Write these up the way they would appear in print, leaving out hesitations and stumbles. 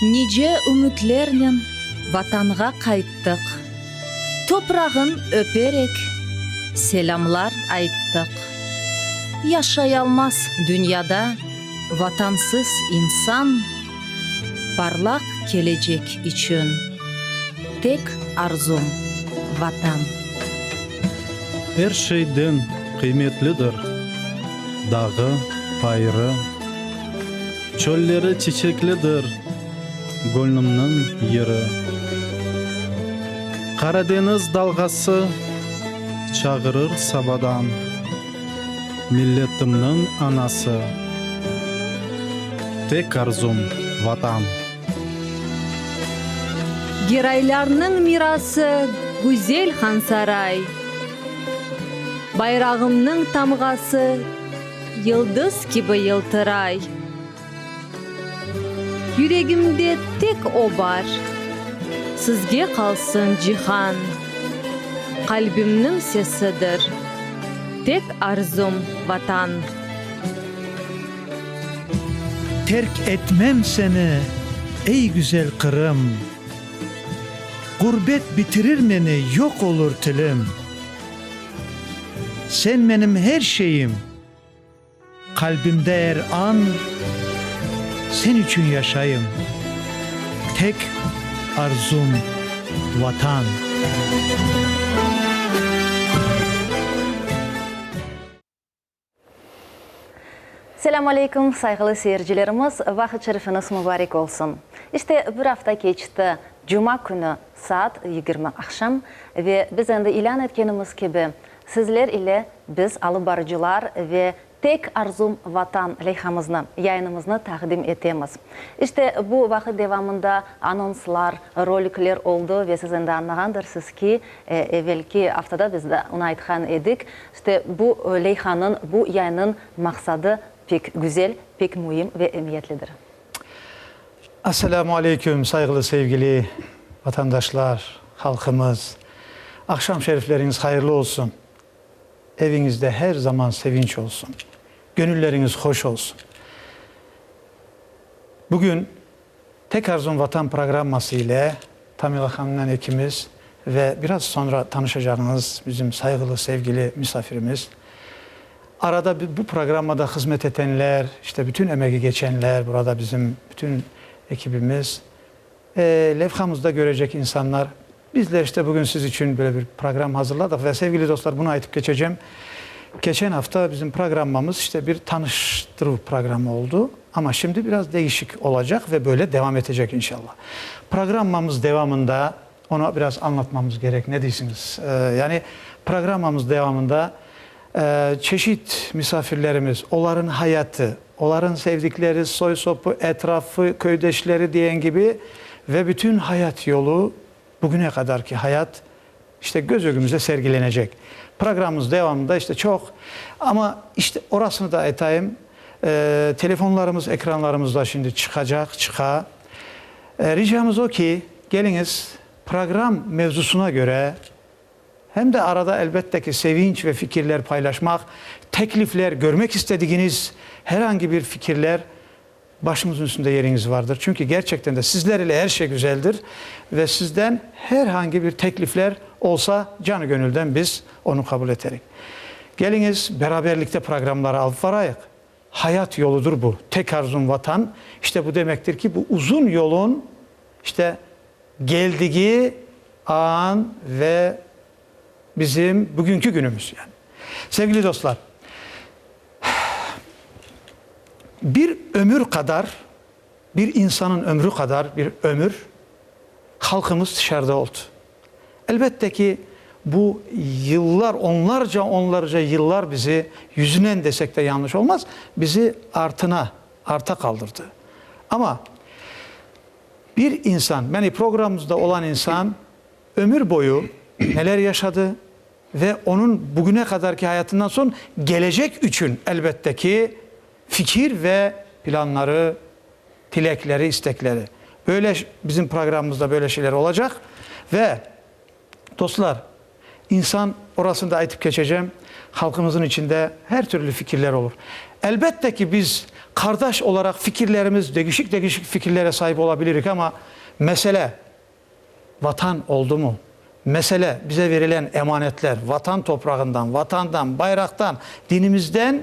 Nice ümütlernen Vatanğa qayttıq, Toprağın öperek, selâmlar ayttıq. Yaşayalmaz dünyada Vatansız insan, Parlaq kelecek içün tek arzum, Vatan. Er şeyden qıymetlidir dağı, bayırı. Çölleri çiçeklidir gönlümniñ yeri. Qaradeñiz dalğası çağırır sabadan, Milletimniñ anası, tek arzum, Vatan. Geraylarnıñ mirası güzel Hansaray, Bayrağımnıñ tamğası yıldız kibi yıltıray. Yüregimde tek o bar, sizge qalsın cihan, Qalbimniñ sesidir, tek arzum, Vatan. Terk etmem seni, ey güzel Qırım, Ğurbet bitirir meni, yoq olur tilim. Sen menim her şeyim, qalbimde er an, Sen içün yaşayım, tek arzum, Vatan. Selâm aleyküm, sayğılı seyircilerimiz, vaqıt şerifiñiz mubarek olsun. İşte, bir afta keçti, cuma künü saat 20 aqşam ve biz endi ilân etkenimiz kibi, sizler ile biz, alıp barıcılar ve Tek arzum, Vatan leyhamıznı, yayınımıznı taqdim etemiz. İşte, bu vaqıt devamında anonslar, rolikler oldı ve siz endi añlağandırsız ki, evelki aftada biz de onı aytqan edik, işte, bu leyhanıñ, bu yayınnıñ maqsadı pek güzel, pek müim ve emiyetlidir. Asselâmu aleyküm, sayğılı sevgili vatandaşlar, halqımız. Aqşam şerifleriñiz hayırlı olsun. Eviñizde her zaman sevinç olsun. Gönülleriñiz hoş olsun. Bugün Tek arzum Vatan programması ile Tamila hanımnen ekimiz ve biraz soñra tanışacağıñız bizim sayğılı, sevgili misafirimiz, arada bu programmada hızmet etenler, işte bütün emegi geçenler, burada bizim bütün ekibimiz, levhamızda görecek insanlar, bizler işte bugün siz içün böyle bir program hazırladıq ve sevgili dostlar bunı aytıp keçecem, keçen afta bizim programmamız işte bir tanıştıruv programı oldu. Amma şimdi biraz değişik olacaq ve böyle devam etecek inşallah. Programmamız devamında, onı biraz añlatmamız kerek, ne deysiñiz? Yani programmamız devamında çeşit misafirlerimiz, olarıñ hayatı, olarıñ sevdikleri, soy-sopu, etrafı, köydeşleri diyen kibi ve bütün hayat yolu, bugüne qadarki hayat işte göz ögümizde sergilenecek. Programmamız devamında işte çoq, amma işte orasını da aytayım, telefonlarımız ekranlarımızda şimdi çıqacaq, çıqa. Ricamız o ki, keliñiz, program mevzusına köre, hem de arada elbette ki sevinç ve fikirler paylaşmaq, teklifler, körmek istedigiñiz her angi bir fikirler, Başımızın üstünde yeriñiz vardır. Çünki gerçekten de sizler ile her şey güzeldir ve sizden her hangi bir teklifler olsa canı gönülden biz onı qabul eterik. Keliñiz, beraberlikte programları alıp varayıq. Hayat yoludır bu. Tek arzum Vatan. İşte bu demektir ki, bu uzun yolun işte geldigi an ve bizim bugünkü günümüz yani. Sevgili dostlar, Bir ömür qadar, bir insanıñ ömrü qadar bir ömür halqımız tışarıda oldı. Elbette ki, bu yıllar, onlarca, onlarca yıllar bizi, yüzünen desek de yanlış olmaz, bizi artına, arta qaldırdı. Amma bir insan, yani programımızda olan insan ömür boyu neler yaşadı, Ve onıñ bugüne qadarki hayatından soñ gelecek içün, elbette ki, fikir ve planları, tilekleri, istekleri. Böyle bizim programımızda böyle şeyler olacaq. Ve, dostlar, insan, orasını da aytıp keçecem, Halqımızın içinde her türlü fikirler olur. Elbette ki, biz qardaş olaraq fikirlerimiz degişik-degişik fikirlere saip olabilirik, amma mesele Vatan oldumı? Mesele, bize verilen emanetler, Vatan toprağından, Vatandan, bayraqtan, dinimizden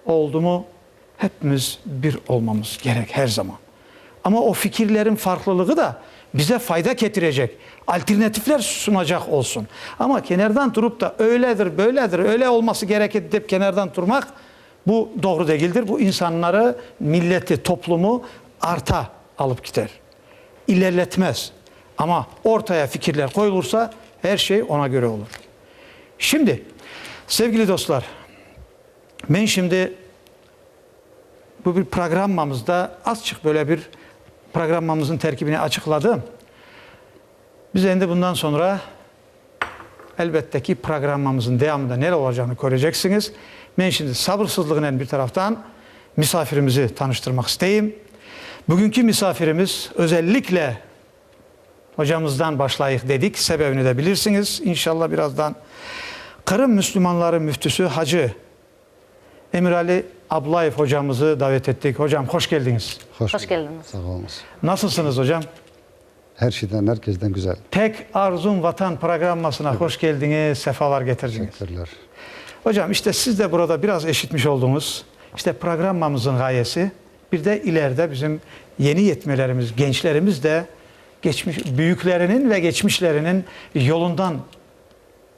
oldumı, hepimiz bir olmamız kerek her zaman. Amma o fikirlerin farqlılığı da bize fayda ketirecek, alternatifler sunacaq olsun. Amma kenardan turup da öyledir, böyledir, öyle olması kerek edi dep kenardan turmaq, bu doğru degildir. Bu insanları, milleti, toplumu arta alıp kiter. İlerletmez. Amma ortaya fikirler qoyulursa, er şey ona köre olur. Şimdi, sevgili dostlar, men şimdi bu bir programmamızda azçıq böyle bir programmamızın terkibini açıqladım. Biz endi bundan soñra, elbette ki, programmamızın devamında neler olacağını köreceksiñiz. Men şimdi sabırsızlığınen bir taraftan misafirimizi tanıştırmaq isteyim. Bugünki misafirimiz özellikle hocamızdan başlayıq dedik, sebebini de bilirsiñiz, inşallah, birazdan. Qırım müslümanları müftüsü hacı Emirali Ablayev hocamızı davet ettik. Hocam, hoş keldiñiz. Hoş keldiñiz. Sağ oluñız. Nasılsıñız, hocam? Her şeyden, her kezden güzel. Tek arzum Vatan programmasına hoş keldiñiz, sefalar getirdiñiz. Teşekkürler. Hocam, işte siz de burada biraz eşitmiş olduñız. İşte programmamızın ğayesi, bir de ileride bizim yeni yetmelerimiz, gençlerimiz de geçmiş, büyüklerinin ve geçmişlerinin yolundan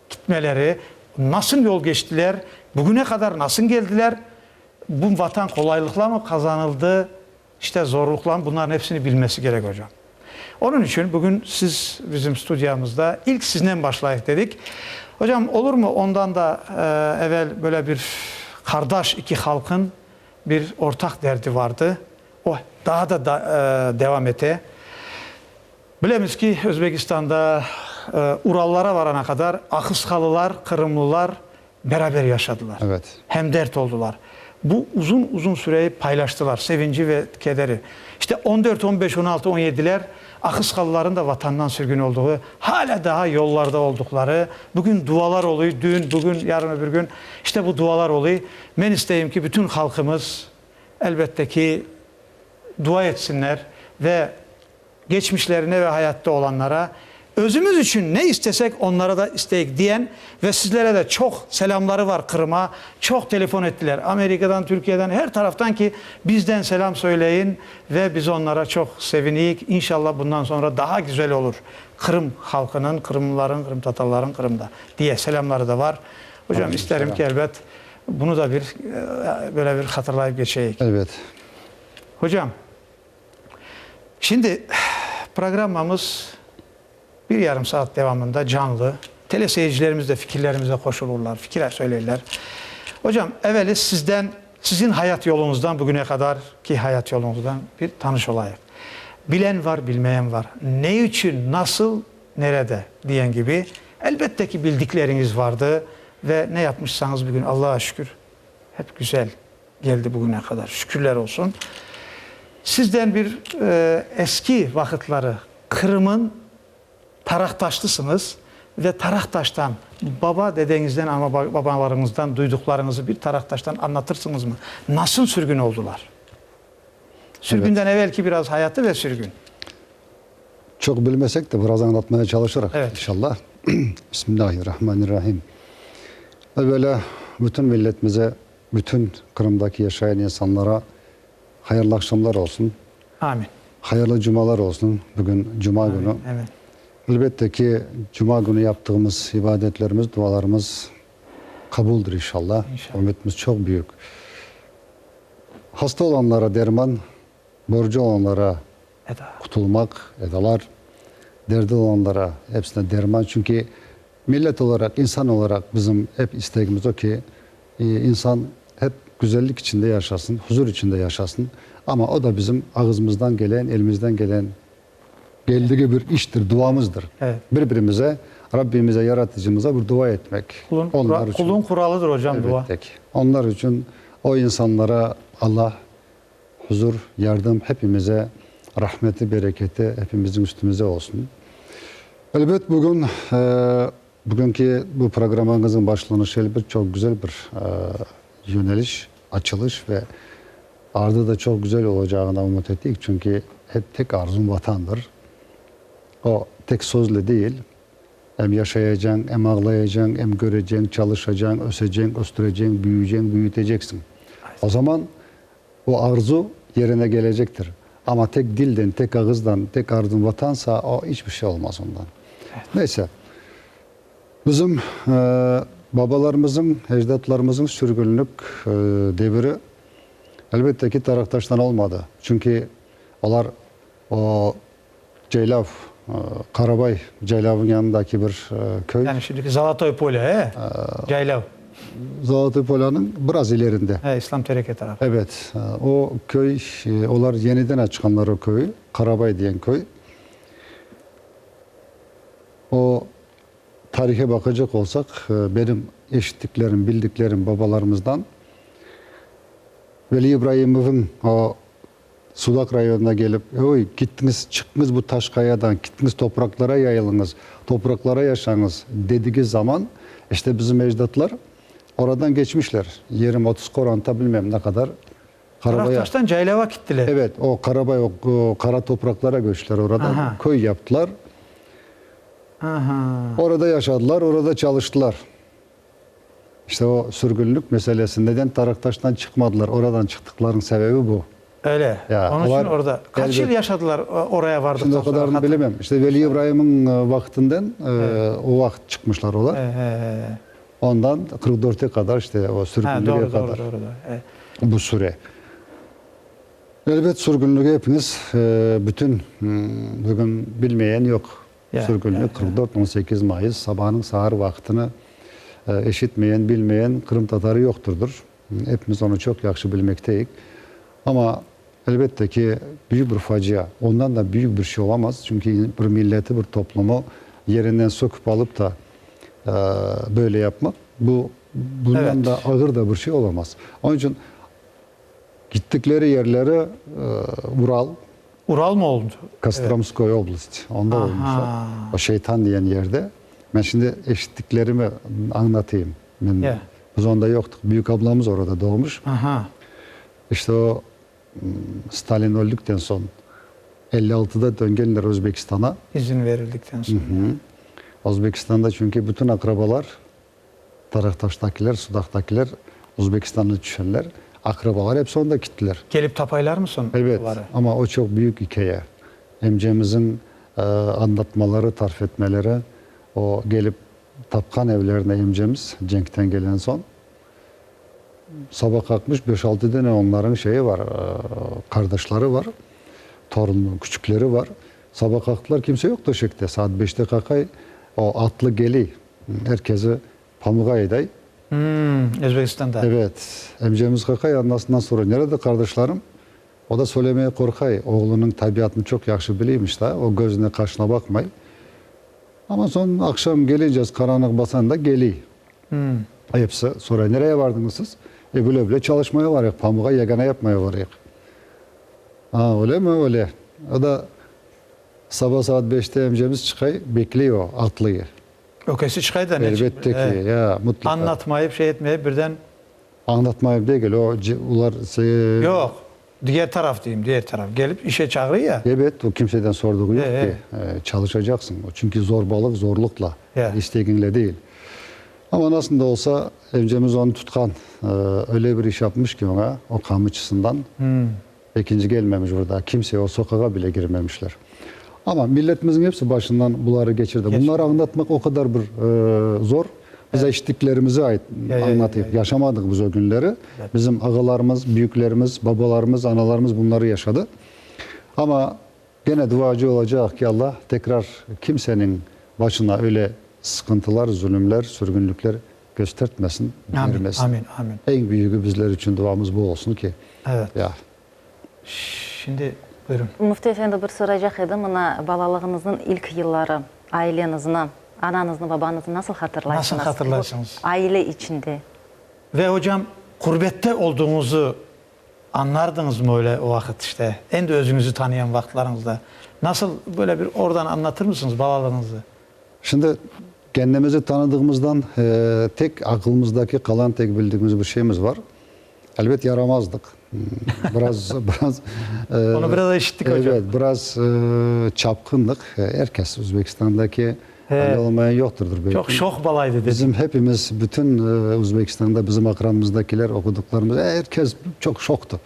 gitmeleri, nasıl yol geçtiler, bugüne qadar nasıl geldiler, bu Vatan qolaylıqla mı qazanıldı, İşte zorluqlan bunların hepsini bilmesi kerek ocam. Onıñ içün bugün siz bizim studiyamızda ilk siznen başlayıq dedik. Ocam olur mı ondan da evel böyle bir qardaş iki halqın bir ortaq derdi vardı. O daa da devam ete. Bilemiz ki Özbekistanda Urallara varana qadar ahısqalılar, qırımlılar Beraber yaşadılar. Evet. Hemdert oldular. Bu uzun-uzun süreyi paylaştılar, sevinci ve kederi. İşte on dört, on beş, on altı, on yediler ahısqalıların da vatandan sürgün olduğu, hâlâ daa yollarda olduqları, bugün dualar oluy, dün, bugün, yarın öbür gün, işte bu dualar oluy. Men isteyim ki, bütün halqımız, elbette ki, dua etsinler ve geçmişlerine ve hayatta olanlara, özümiz içün ne istesek, onlara da isteyik diyen ve sizlere de çoq selâmları var Qırıma, çoq telefon ettiler Amerikadan, Türkiyeden, her taraftan ki, bizden selâm söyleyin ve biz onlara çoq seviniyik, inşallah bundan soñra daha güzel olur Qırım halqınıñ, qırımlıların, qırımtatarların Qırımda diye selâmları da var. Hocam, isterim ki, elbet, bunı da bir böyle bir hatırlayıp geçeyik. Elbet. Hocam. Şimdi programmamız bir yarım saat devamında canlı. Teleseyircilerimiz de fikirlerimize qoşulurlar, fikir söyleyler. Hocam, eveli sizden, sizin hayat yolunuzdan bugüne qadar ki hayat yolunuzdan bir tanış olayıq. Bilen var, bilmeyen var. Ne içün, nasıl, nerede diyen kibi, elbette ki bildikleriñiz vardı ve ne yapmışsañız bugün Allağa şükür hep güzel Geldi bugüne qadar, şükürler olsun. Sizden bir eski vaqıtları Qırım'ın taraqtaşlısıñız ve taraqtaştan, baba dedeñizden, ana babalarıñızdan duyduqlarıñızı bir taraqtaştan anlatırsıñızmı? Nasıl sürgün oldular? Sürgünden evelki biraz hayatı ve sürgün. Çoq bilmesek de biraz añlatmaya çalışırıq, inşallah. Bismillahirrahmanirrahim. Evvelâ bütün milletimize Bütün Qırımdaki yaşayan insanlara hayırlı aqşamlar olsun. Amin. Hayırlı cumalar olsun. Bugün cuma künü. Amin. Elbette ki, cuma künü yaptığımız ibadetlerimiz, dualarımız qabuldır inşallah. İnşallah. Ümütimiz çoq büyük. Hasta olanlara derman, borcu olanlara Eda. qutulmaq, edalar, derdi olanlara hepsine derman. Çünki Millet olaraq, insan olaraq bizim ep istegimiz o ki, insan hep güzellik içinde yaşasın, huzur içinde yaşasın. Amma o da bizim ağızımızdan gelen, elimizden gelen, geldigi bir iştir, duamızdır. Bir-birimize, Rabbimize, Yaratıcımıza bir dua etmek. Qulun, Onlar içün. qulun quralıdır, ocam, dua. Elbette ki. Onlar içün, o insanlara Allah huzur, yardım, hepimize rahmeti, bereketi hepimizniñ üstümize olsun. Elbet, bugün. Bugünki bu programmañıznıñ başlanışı elbet çoq güzel bir yöneliş, açılış ve ardı da çoq güzel olacağına ümüt eteyik, çünki hep tek arzum Vatandır. O, tek sözle değil, em yaşayacañ, em ağlayacañ, em köreceñ, çalışacañ, öseceñ, östüreceñ, büyüceñ, büyüteceksiñ. O zaman o arzu yerine gelecektir. Amma tek dilden, tek ağızdan, tek arzum Vatansa, o iç bir şey olmaz ondan. Neyse, bizim babalarımızıñ, ecdatlarımızıñ sürgünlik deviri, elbette ki, Taraqtaştan olmadı. Çünki olar o Caylav, Qarabay caylavıñ yanındaki bir köy. Yani şimdiki Zolotoy Polâ, e? Caylav. Zolotoy Polânıñ biraz ilerinde. He, İslam Tereke tarafı. Evet. O köy, olar yeniden açqanlar o köyü, Qarabay diyen köy. O tarihe baqacaq olsaq, benim eşittiklerim, bildiklerim babalarımızdan, Veli İbraimovıñ o Sudaq rayonına kelip, Oy, gittiñiz, çıqtıñız bu taş qayadan, gittiñiz topraqlara yayılıñız, topraqlara yaşañız, dedigi zaman, işte bizim ecdatlar oradan keçmişler, 20-30 qoranta, bilmem ne qadar, Qarabaya. Taraqtaştan Caylava gittiler. Evet, o Qarabay, o qara topraqlara köçtiler, orada köy yaptılar. Orada yaşadılar, orada çalıştılar. İşte o sürgünlik meselesi, neden Taraqtaştan çıqmadılar, oradan çıqtıqlarınıñ sebebi bu. Öyle. Ya, Onıñ olar içün orada. Qaç yıl yaşadılar oraya vardıqtan Şimdi o sonra? qadarını bilemem. İşte Veli İbraimniñ vaqtından o vaqıt çıqmışlar olar. Ondan 44-e qadar işte o sürgünlige Doğru, qadar. doğru, doğru, doğru. Bu süre. Elbet sürgünligi epiniz bütün bugün bilmeyen yoq. Sürgünlik 44, 18 mayıs sabanıñ saar vaqtını eşitmeyen, bilmeyen qırımtatarı yoqtırdır. Epimiz onı çoq yahşı bilmekteyik. Amma, elbette ki, büyük bir facia. Ondan da büyük bir şey olamaz, çünki bir milleti, bir toplumı yerinden söküp alıp da böyle yapmaq, bu bundan da ağır da bir şey olamaz. Onıñ içün Gittikleri yerleri Ural. Ural mı oldu? Kostromskoy oblast, onda olmuşlar. O Şeytan diyen yerde. Men şimdi eşittiklerimi añlatayım. Men, biz onda yoqtıq. Büyük ablamız orada doğmuş. İşte o Stalin öldükten soñ, 56-da döngenler Özbekistana. İzin verildikten soñ. Özbekistanda çünki bütün aqrabalar Taraqtaştakiler, Sudaqtakiler, Özbekistan'a tüşenler, aqrabalar episi onda kittiler. Kelip tapaylarmı soñ Elbet, oları? amma o çoq büyük ikâye. Emcemizin añlatmaları, tarif etmeleri, o kelip tapqan evlerine emcemiz cenkten gelen soñ, saba qalqmış, beş-altı dene onlarıñ şeyi var, qardaşları var, torun, küçükleri var. Saba qalqtılar, kimse yoq töşekte, saat beşte qaqay, o atlı geliy. Er kezi pamuğa ayday. Hımm, Özbekistanda. Evet. Emcemiz qaqay, anasından soray, Nerede qardaşlarım? O da söylemege qorqay, oğlunıñ tabiatını çoq yahşı bileymiş da, o gözüne qaşına baqmay. Amma soñ aqşam gelince, qaranlıq basanda geliy. Hımm. Episi soray, Nereye bardıñız siz? E, bile-bile çalışmaya barayıq, pamuğa yegana yapmaya barayıq. A, öyle mi? Öyle. O da Saba saat beşte emcemiz çıqay, bekley o atlıyı. Ökesi çıqay da ne içün? Elbette ki, ya, mutlaqa. Añlatmayıp, şey etmeyip birden. Añlatmayıp degil, o, olar. Yoq, diger taraf deyim, diger taraf. Kelip işe çağırıy ya. Ebet, o kimseden sorduğu yoq ki, çalışacaqsıñ. Çünki zorbalıq zorluqla, istegiñle değil. Amma nasıl da olsa, emcemiz onı tutqan, öyle bir iş yapmış ki oña, o qamıçısından. Ekinci kelmemiş bir daa kimse, o soqağa bile kirmemişler. Amma milletimizniñ episi başından buları keçirdi. Bunları añlatmaq o qadar bir zor. Biz eşittiklerimizi ayt, añlatayıq. Yaşamadıq biz o künleri. Bizim ağalarımız, büyüklerimiz, babalarımız, analarımız bunları yaşadı. Amma gene duacı olacaq ki, Alla tekrar kimseniñ başına öyle sıqıntılar, zulümler, sürgünlikler Köstertmesin, bermesin. Amin, amin, amin. Eñ büyügi bizler içün duamız bu olsun ki. Evet. Ya. Şimdi, buyurın. Müfti efendi, bir soracaq edim, mına balalığıñıznıñ ilk yılları, aileñizni, anañıznı, babañıznı nasıl hatırlaysıñız? Nasıl hatırlaysıñız? Bu aile içinde. Ve ocam, qurbette olduğuñızı añlardıñızmı öyle o vaqıt işte, endi özüñizi tanıyan vaqıtlarıñızda? Nasıl, böyle bir oradan añlatır mısıñız balalığıñızı? Şimdi. Kendimizi tanıdığımızdan tek aqılımızdaki qalan tek bildigimiz bir şeyimiz var. Elbet yaramazdıq. Biraz, biraz... Onı biraz eşittik, hocam. Evet, biraz çapqındıq. Er kes Özbekistandaki öyle olmayan yoqtırdır belki. Çoq şoh balaydı dedi. Bizim hepimiz, bütün Özbekistanda bizim aqranımızdakiler, oqudıqlarımız, er kes çoq şohtı.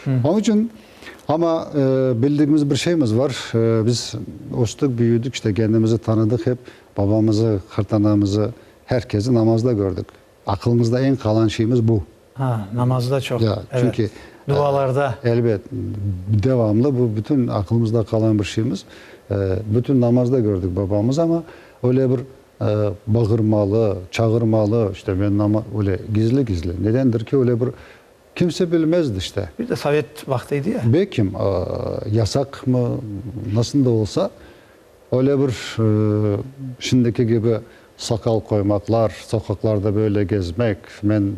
Onıñ içün, amma bildigimiz bir şeyimiz var, biz östük, büyüdik, işte kendimizi tanıdıq hep, babamızı, qartanamızı, her kesi namazda kördik. Aqılımızda eñ qalan şeyimiz bu. Ha, namazda çoq. Ya, çünki, Dualarda. Elbet, devamlı bu bütün aqılımızda qalan bir şeyimiz. Bütün namazda kördik babamız, amma öyle bir bağırmalı, çağırmalı, işte men nama, öyle gizli-gizli. Nedendir ki, öyle bir kimse bilmezdi işte. Bir de sovet vaqtı edi ya. Belkim, yasaqmı, nasıl da olsa, Öyle bir şimdiki kibi saqal qoymaqlar, soqaqlarda böyle gezmek, men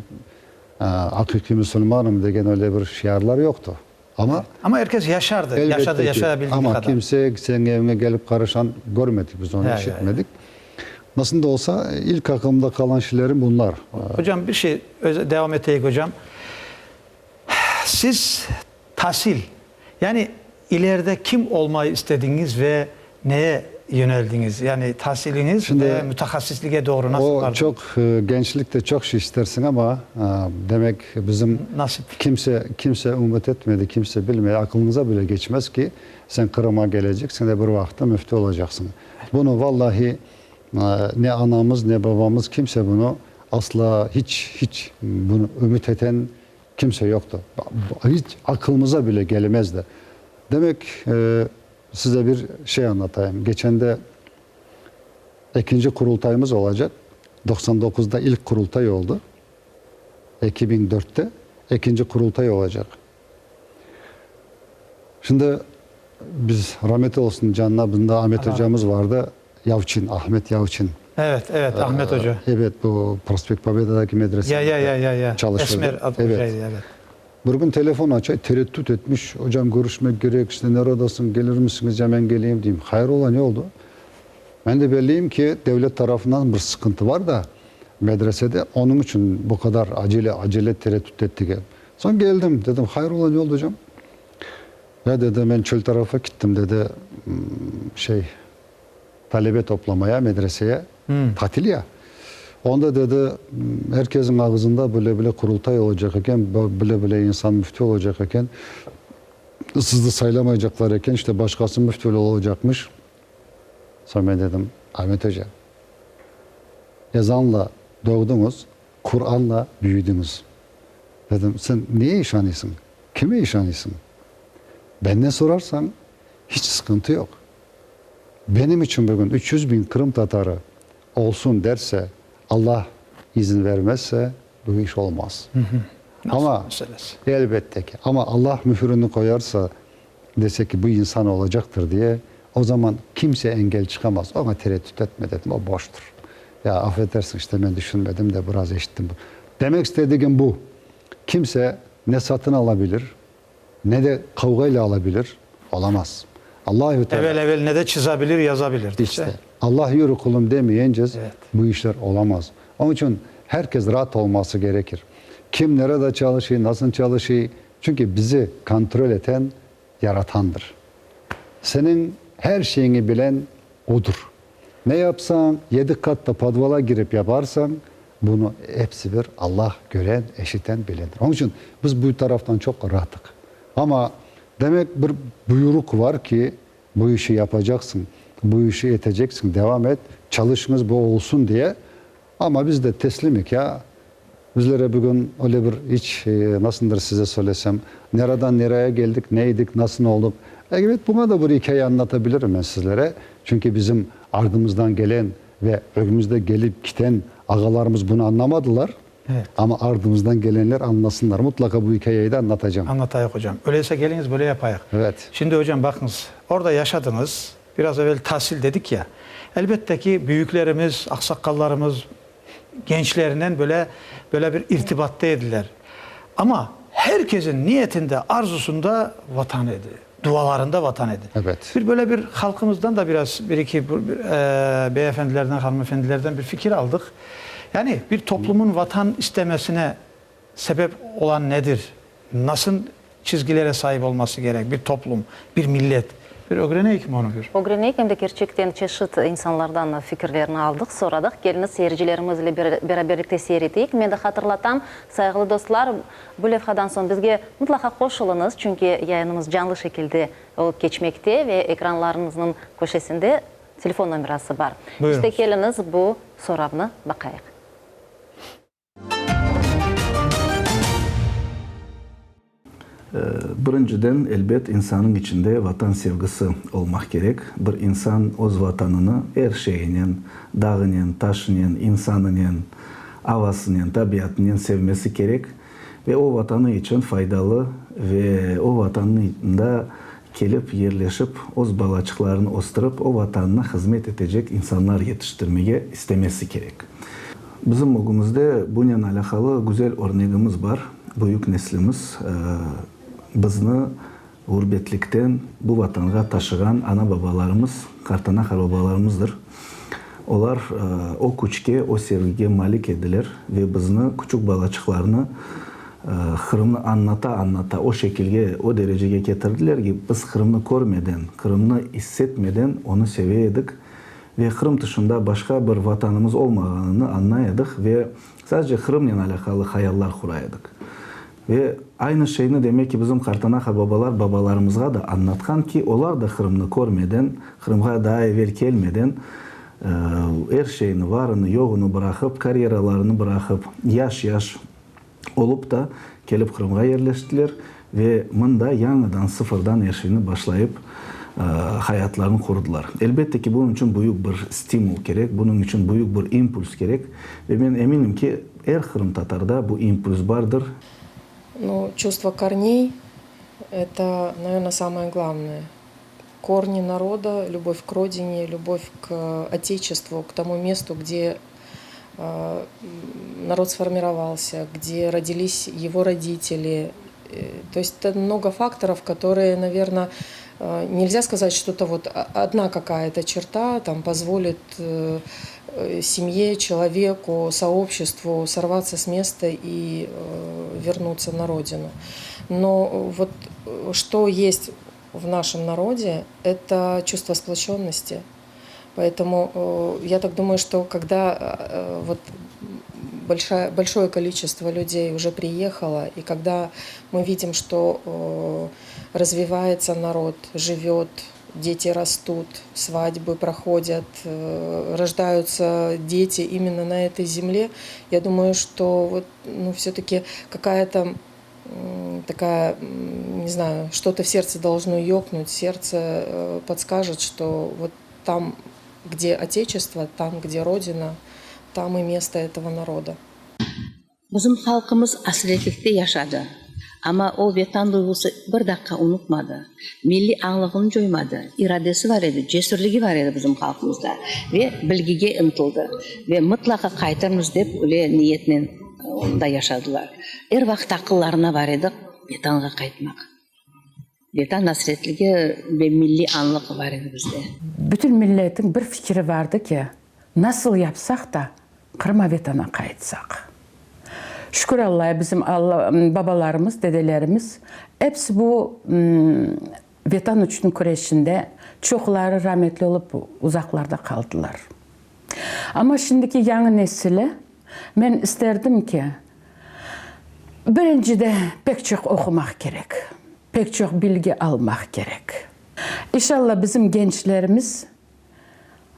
aqiqiy musulmanım degen öyle bir şiarlar yoqtı. Amma. Amma er kes yaşardı, yaşadı, yaşaya bildiği qadar. Amma kimse seniñ eviñe kelip qarışan körmedik, biz onı eşitmedik. Nasıl da olsa, ilk aqılımda qalan şeylerim bunlar. Hocam, bir şey devam eteyik, hocam. Siz tasil, yani ileride kim olmayı istediñiz ve neye yöneldiñiz? Yani tasiliñiz ve mütehassislige doğru nasıl O bardıñız? çoq, gençlikte çoq şey istersiñ, amma demek bizim Nasip. kimse, kimse ümüt etmedi, kimse bilmey, aqılıñıza bile geçmez ki, sen Qırımğa keleceksiñ ve bir vaqıtta müfti olacaqsıñ. Bunı vallahi ne anamız, ne babamız, kimse bunı asla hiç, hiç bunı ümüt eten Kimse yoqtı. Hiç aqılımıza bile kelemezdi. Demek, size bir şey añlatayım. Geçende ekinci qurultayımız olacaq. 99-da ilk qurultay oldı. 2004-te ekinci qurultay olacaq. Şimdi biz, ramet olsun canına, bunda Amet ocamız vardı. Yavçin, Ahmet Yavçin. Evet, evet, Ahmet oca. Evet, bu Prospekt Pobedadaki medresede Ya, ya, ya, ya, ya. çalışırdı. Esmer adlı Evet. hocaydı, evet. Bir gün telefon aça, tereddüt etmiş, Ocam, körüşmek kerek, işte neredasıñ, kelir misiñiz, ya men keleyim, deyim. Hayır ola, ne oldu? Men de belleyim ki, devlet tarafından bir sıqıntı var da medresede, onıñ içün bu qadar acele, acele tereddüt etti. Soñ keldim, dedim, hayır ola, ne oldu, ocam? Ya, dedi, men çöl tarafa kittim, dedi, şey, talebe toplamaya medreseye, tatil ya. Onda, dedi, er kesniñ ağızında böyle-böyle qurultay olacaq eken, böyle-böyle insan müfti olacaq eken, sizni saylamaycaqlar eken, işte başqası müfti olacaqmış. Soñ men dedim, Amet oca, ezanla doğdıñız, Quranla büyüdiñiz. Dedim, sen neye işanıysıñ, kime işanıysıñ? Benden sorarsañ, hiç sıqıntı yoq. Benim içün bugün 300 biñ qırım tatarı olsun derse, Allah izin vermezse, bu iş olmaz. Amma, elbette ki, amma Allah mühürini qoyarsa, dese ki, bu insan olacaqtır diye, o zaman kimse engel çıqamaz. Oña tereddüt etme, dedim, o boştır. Ya, af etersiñ, işte men düşünmedim de, biraz eşittim. Demek istedigim bu, kimse ne satın alabilir, Ne de qavğayla alabilir, olamaz. Allahü Teala. Evel-evel ne de çızabilir, yazabilir, dese. İşte, Allah yürü qulum demeyencez, Evet. bu işler olamaz. Onıñ içün her kes raat olması gerekir. Kim nerede çalışıy, nasıl çalışıy, çünki bizi kontrol eten Yaratandır. Seniñ her şeyiñi bilen Odur. Ne yapsañ, yedi kat da podvala girip yaparsañ, bunı epsi bir Allah gören, eşiten, bilendir. Onıñ içün biz bu taraftan çoq raatıq. Amma, demek, bir buyruq var ki, bu işi yapacaqsıñ, bu işi eteceksiñ, devam et, çalışıñız bu olsun diye. Amma biz de teslimik ya. Bizlere bugün öyle bir iç, nasıldır size söylesem, neradan neraya geldik, ne edik, nasıl olduq. Elbet, buña da bir ikâye añlatabilirim men sizlere. Çünki bizim ardımızdan gelen ve ögümizde gelip kiten ağalarımız bunı añlamadılar. Amma ardımızdan gelenler añlasınlar. Mutlaqa bu ikâyeyi de añlatacağım. Añlatayıq, ocam. Öyleyse keliñiz, böyle yapayıq. Evet. Şimdi, ocam, baqıñız, orada yaşadıñız, biraz evel tasil dedik ya. Elbette ki, büyüklerimiz, aqsaqallarımız, gençlerinen böyle, böyle bir irtibatta ediler. Amma her kesin niyetinde, arzusında Vatan edi. Dualarında Vatan edi. Evet. Bir böyle bir halqımızdan da biraz bir iki beyefendilerden, hanımefendilerden bir fikir aldıq. Yani bir toplumun Vatan istemesine sebep olan nedir? Nasıl çizgilere saip olması kerek bir toplum, bir millet? Bir ögreneyikmi onı bir? Ögreneyik, em de kerçekten çeşit insanlardan fikirlerini aldıq, soradıq. Keliñiz, seyircilerimiz ile beraberlikte seyir eteyik. Men de hatırlatam, sayğılı dostlar, bu levhadan soñ bizge mıtlaqa qoşulıñız, çünki yayınımız canlı şekilde olıp keçmekte ve ekranlarıñıznıñ köşesinde telefon nomerası bar. Buyurıñız. İşte, keliñiz, bu soravnı baqayıq. Birinciden, elbet, insanıñ içinde Vatan sevgisi olmaq kerek. Bir insan öz Vatanını er şeyinen, dağınen, taşınen, insanınen, avasınen, tabiatınen sevmesi kerek ve o Vatanı içün faydalı ve o Vatanında kelip yerleşip, öz balaçıqlarını östürip, o Vatanına hızmet etecek insanlar yetiştirmege istemesi kerek. Bizim ögümizde bunen alâqalı güzel örnegimiz bar, büyük neslimiz, bizni ğurbetlikten bu Vatanğa taşığan ana-babalarımız, qartana-qarbabalarımızdır. Olar o küçke, o sevgige malik ediler ve bizni, küçük balaçıqlarnı, Qırımnı añlata-añlata o şekilge, o derecege ketirdiler ki, biz Qırımnı körmeden, Qırımnı issetmeden onı seve edik ve Qırım tışında başqa bir vatanımız olmağanını añlay edik ve sadece Qırımnen alâqalı hayallar qura edik. Ve aynı şeyni demek ki bizim qartana-qarbabalar babalarımızğa da añlatqan ki, olar da Qırımnı körmeden, Qırımğa daa evel kelmeden er şeyni, varını, yoğunı bıraqıp, karyeralarını bıraqıp, yaş-yaş olıp da kelip Qırımğa yerleştiler ve mında yañıdan, sıfırdan er şeyni başlayıp hayatlarını qurdılar. Elbette ki, bunıñ içün büyük bir stimul kerek, bunıñ içün büyük bir impuls kerek ve men eminim ki, er qırımtatarda bu impuls bardır. Nu, çувство korney, eto, naverno, samoye glavnoye. Korni naroda, lübov k rodine, lübov k oteçestvu, k tomu mestu, gde narod sformirovalsâ, gde rodilis ego roditeli. To est eto mnogo faktorov, kotorye, naverno, nelzâ skazat, çto eto vot odna kakaya-to çerta tam pozvolit semye, çeloveku, soobşestvu sorvatsâ s mesta i vernutsâ na rodinu. No vot çto est v našem narode, eto çuvstvo sploçennosti. Poetomu ya tak dumayu, çto kogda vot bolşaya bolşoye koliçestvo lyudey uje priehalo, i kogda mı vidim, çto razvivaetsâ narod, jivet, deti rastut, svadbı prohodyat, rojdayutsâ deti imenno na etoy zemle, ya dumayu, çto vot nu vse-taki kakaya-to takaya, ne znayu, çto-to v serdtse dolžno yoknut, serdtse podskajет, çto vot tam, gde oteçestvo, tam, gde rodina, tam i mesto etogo naroda. Bizim halqımız asretlikte yaşadı, amma o Vetan duyğusı bir daqqa unutmadı, milliy añlığını coymadı, iradesi bar edi, cesürligi bar edi bizim halqımızda ve bilgige ıntıldı ve mıtlaqa qaytırmız dep öyle niyetnen onda yaşadılar. Er vaqıt aqıllarına bar edi Vetanğa qaytmaq. Vetan asretligi ve milliy añlıq bar edi bizde. Bütün milletin bir fikiri vardı ki, nasıl yapsaq da, Qırıma Vetana qaytsaq. Şükür Allaya, bizim Alla, babalarımız, dedelerimiz episi bu Vetan içün küreşinde çoqları rametli olıp uzaqlarda qaldılar. Amma şimdiki yañı nesile, men isterdim ki, birincide pek çoq oqumaq kerek, pek çoq bilgi almaq kerek. İnşallah bizim gençlerimiz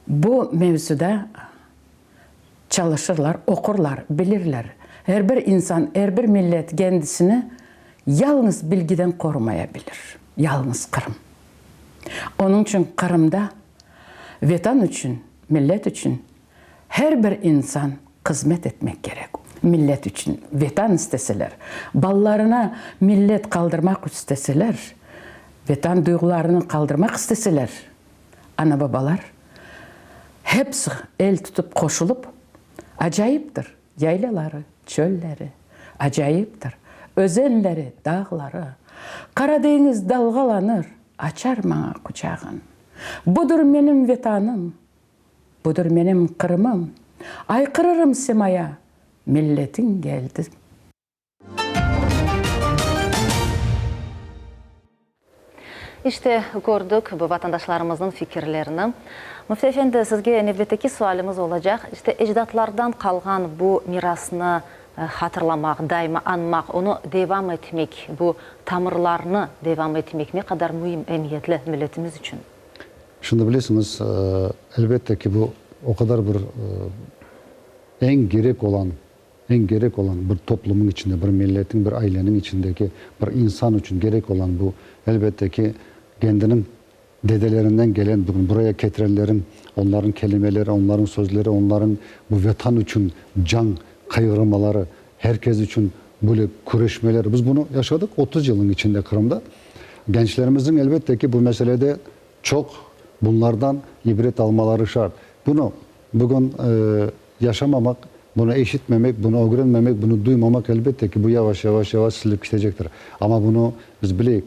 bu mevzuda çalışırlar, oqurlar, bilirler. Er bir insan, er bir millet kendisini yalıñız bilgiden qorumaya bilir. Yalıñız Qırım. Onıñ içün Qırımda Vetan içün, millet içün her bir insan hızmet etmek kerek. Millet içün Vetan isteseler, balalarına millet qaldırmaq isteseler, Vetan duyğularını qaldırmaq isteseler, ana-babalar hepsi el tutıp qoşulıp, acayiptir yaylaları, çölleri, acayiptir özenleri, dağları, Qara deñiz dalğalanır. Açar maña quçağın. Budır menim Vetanım, Budır menim Qırımım. Ayqırırım semaya, Milletiñ geldi. İşte, kördik bu vatandaşlarımıznıñ fikirlerini. Müfti efendi, sizge nevbetteki sualimiz olacaq. İşte, ecdatlardan qalğan bu mirasnı hatırlamaq, daima añmaq, onı devam etmek, bu tamırlarnı devam etmek ne qadar müim, emiyetli milletimiz içün? Şimdi bilesiñiz, elbette ki, bu o qadar bir eñ kerek olan, eñ kerek olan bir toplumıñ içinde, bir milletiñ, bir aileniñ içindeki bir insan içün kerek olan bu, elbette ki, kendiniñ Dedelerinden gelen, bugün buraya ketirenleriñ, onlarıñ kelimeleri, onlarıñ sözleri, onlarıñ bu Vetan içün can qıyğırmaları, her kes içün böyle küreşmeleri, biz bunı yaşadıq 30 yılnıñ içinde Qırımda. Gençlerimizniñ, elbette ki, bu meselede çoq bunlardan ibret almaları şart. Bunı bugün yaşamamaq, bunı eşitmemek, bunı ögrenmemek, bunı duymamaq, elbette ki, bu yavaş-yavaş-yavaş silip kitecektir. Amma bunı biz bileyik,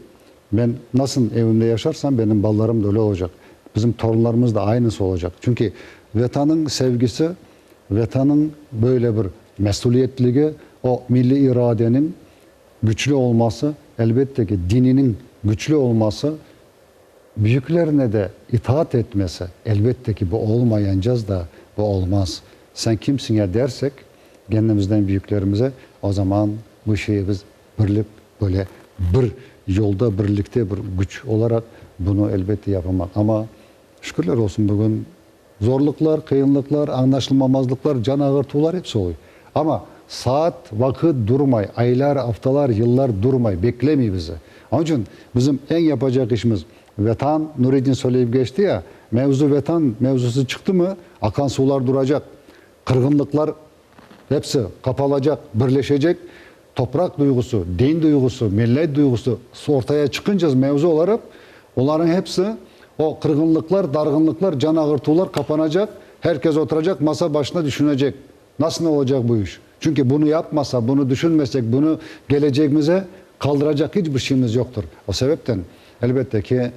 Men nasıl evimde yaşarsam, benim balalarım da öyle olacaq. Bizim torunlarımız da aynısı olacaq. Çünki Vetanıñ sevgisi, Vetanıñ böyle bir mesüliyetligi, o milliy iradeniñ güçlü olması, elbette ki, dininiñ güçlü olması, büyüklerine de itaat etmesi, elbette ki, bu olmayancaz da bu olmaz. Sen kimsiñ ya dersek, kendimizden büyüklerimize, o zaman bu şeyi biz Birlik, böyle bir yolda birlikte bir küç olaraq bunı elbette yapamaq. Amma, şükürler olsun, bugün zorluqlar, qıyınlıqlar, añlaşılmamazlıqlar, can ağırtuvlar episi oluy. Amma saat, vaqıt durmay, aylar, aftalar, yıllar durmay, beklemey bizi. Onıñ içün bizim eñ yapacaq işimiz, Vetan, Nuredin söyleyip keçti ya, mevzu Vetan mevzusı çıqtımı, aqan suvlar duracaq, qırğınlıqlar Hepsi qapalacaq, birleşecek. Topraq duyğusı, din duyğusı, millet duyğusı ortaya çıqınca mevzu olaraq, olarnıñ hepsi, o qırğınlıqlar, darğınlıqlar, can ağırtuvlar qapanacaq, her kes oturacaq masa başında düşünecek, nasıl olacaq bu iş? Çünki bunı yapmasa, bunı düşünmesek, bunı kelecegimize qaldıracaq hiç bir şeyimiz yoqtır. O sebepten, elbette ki,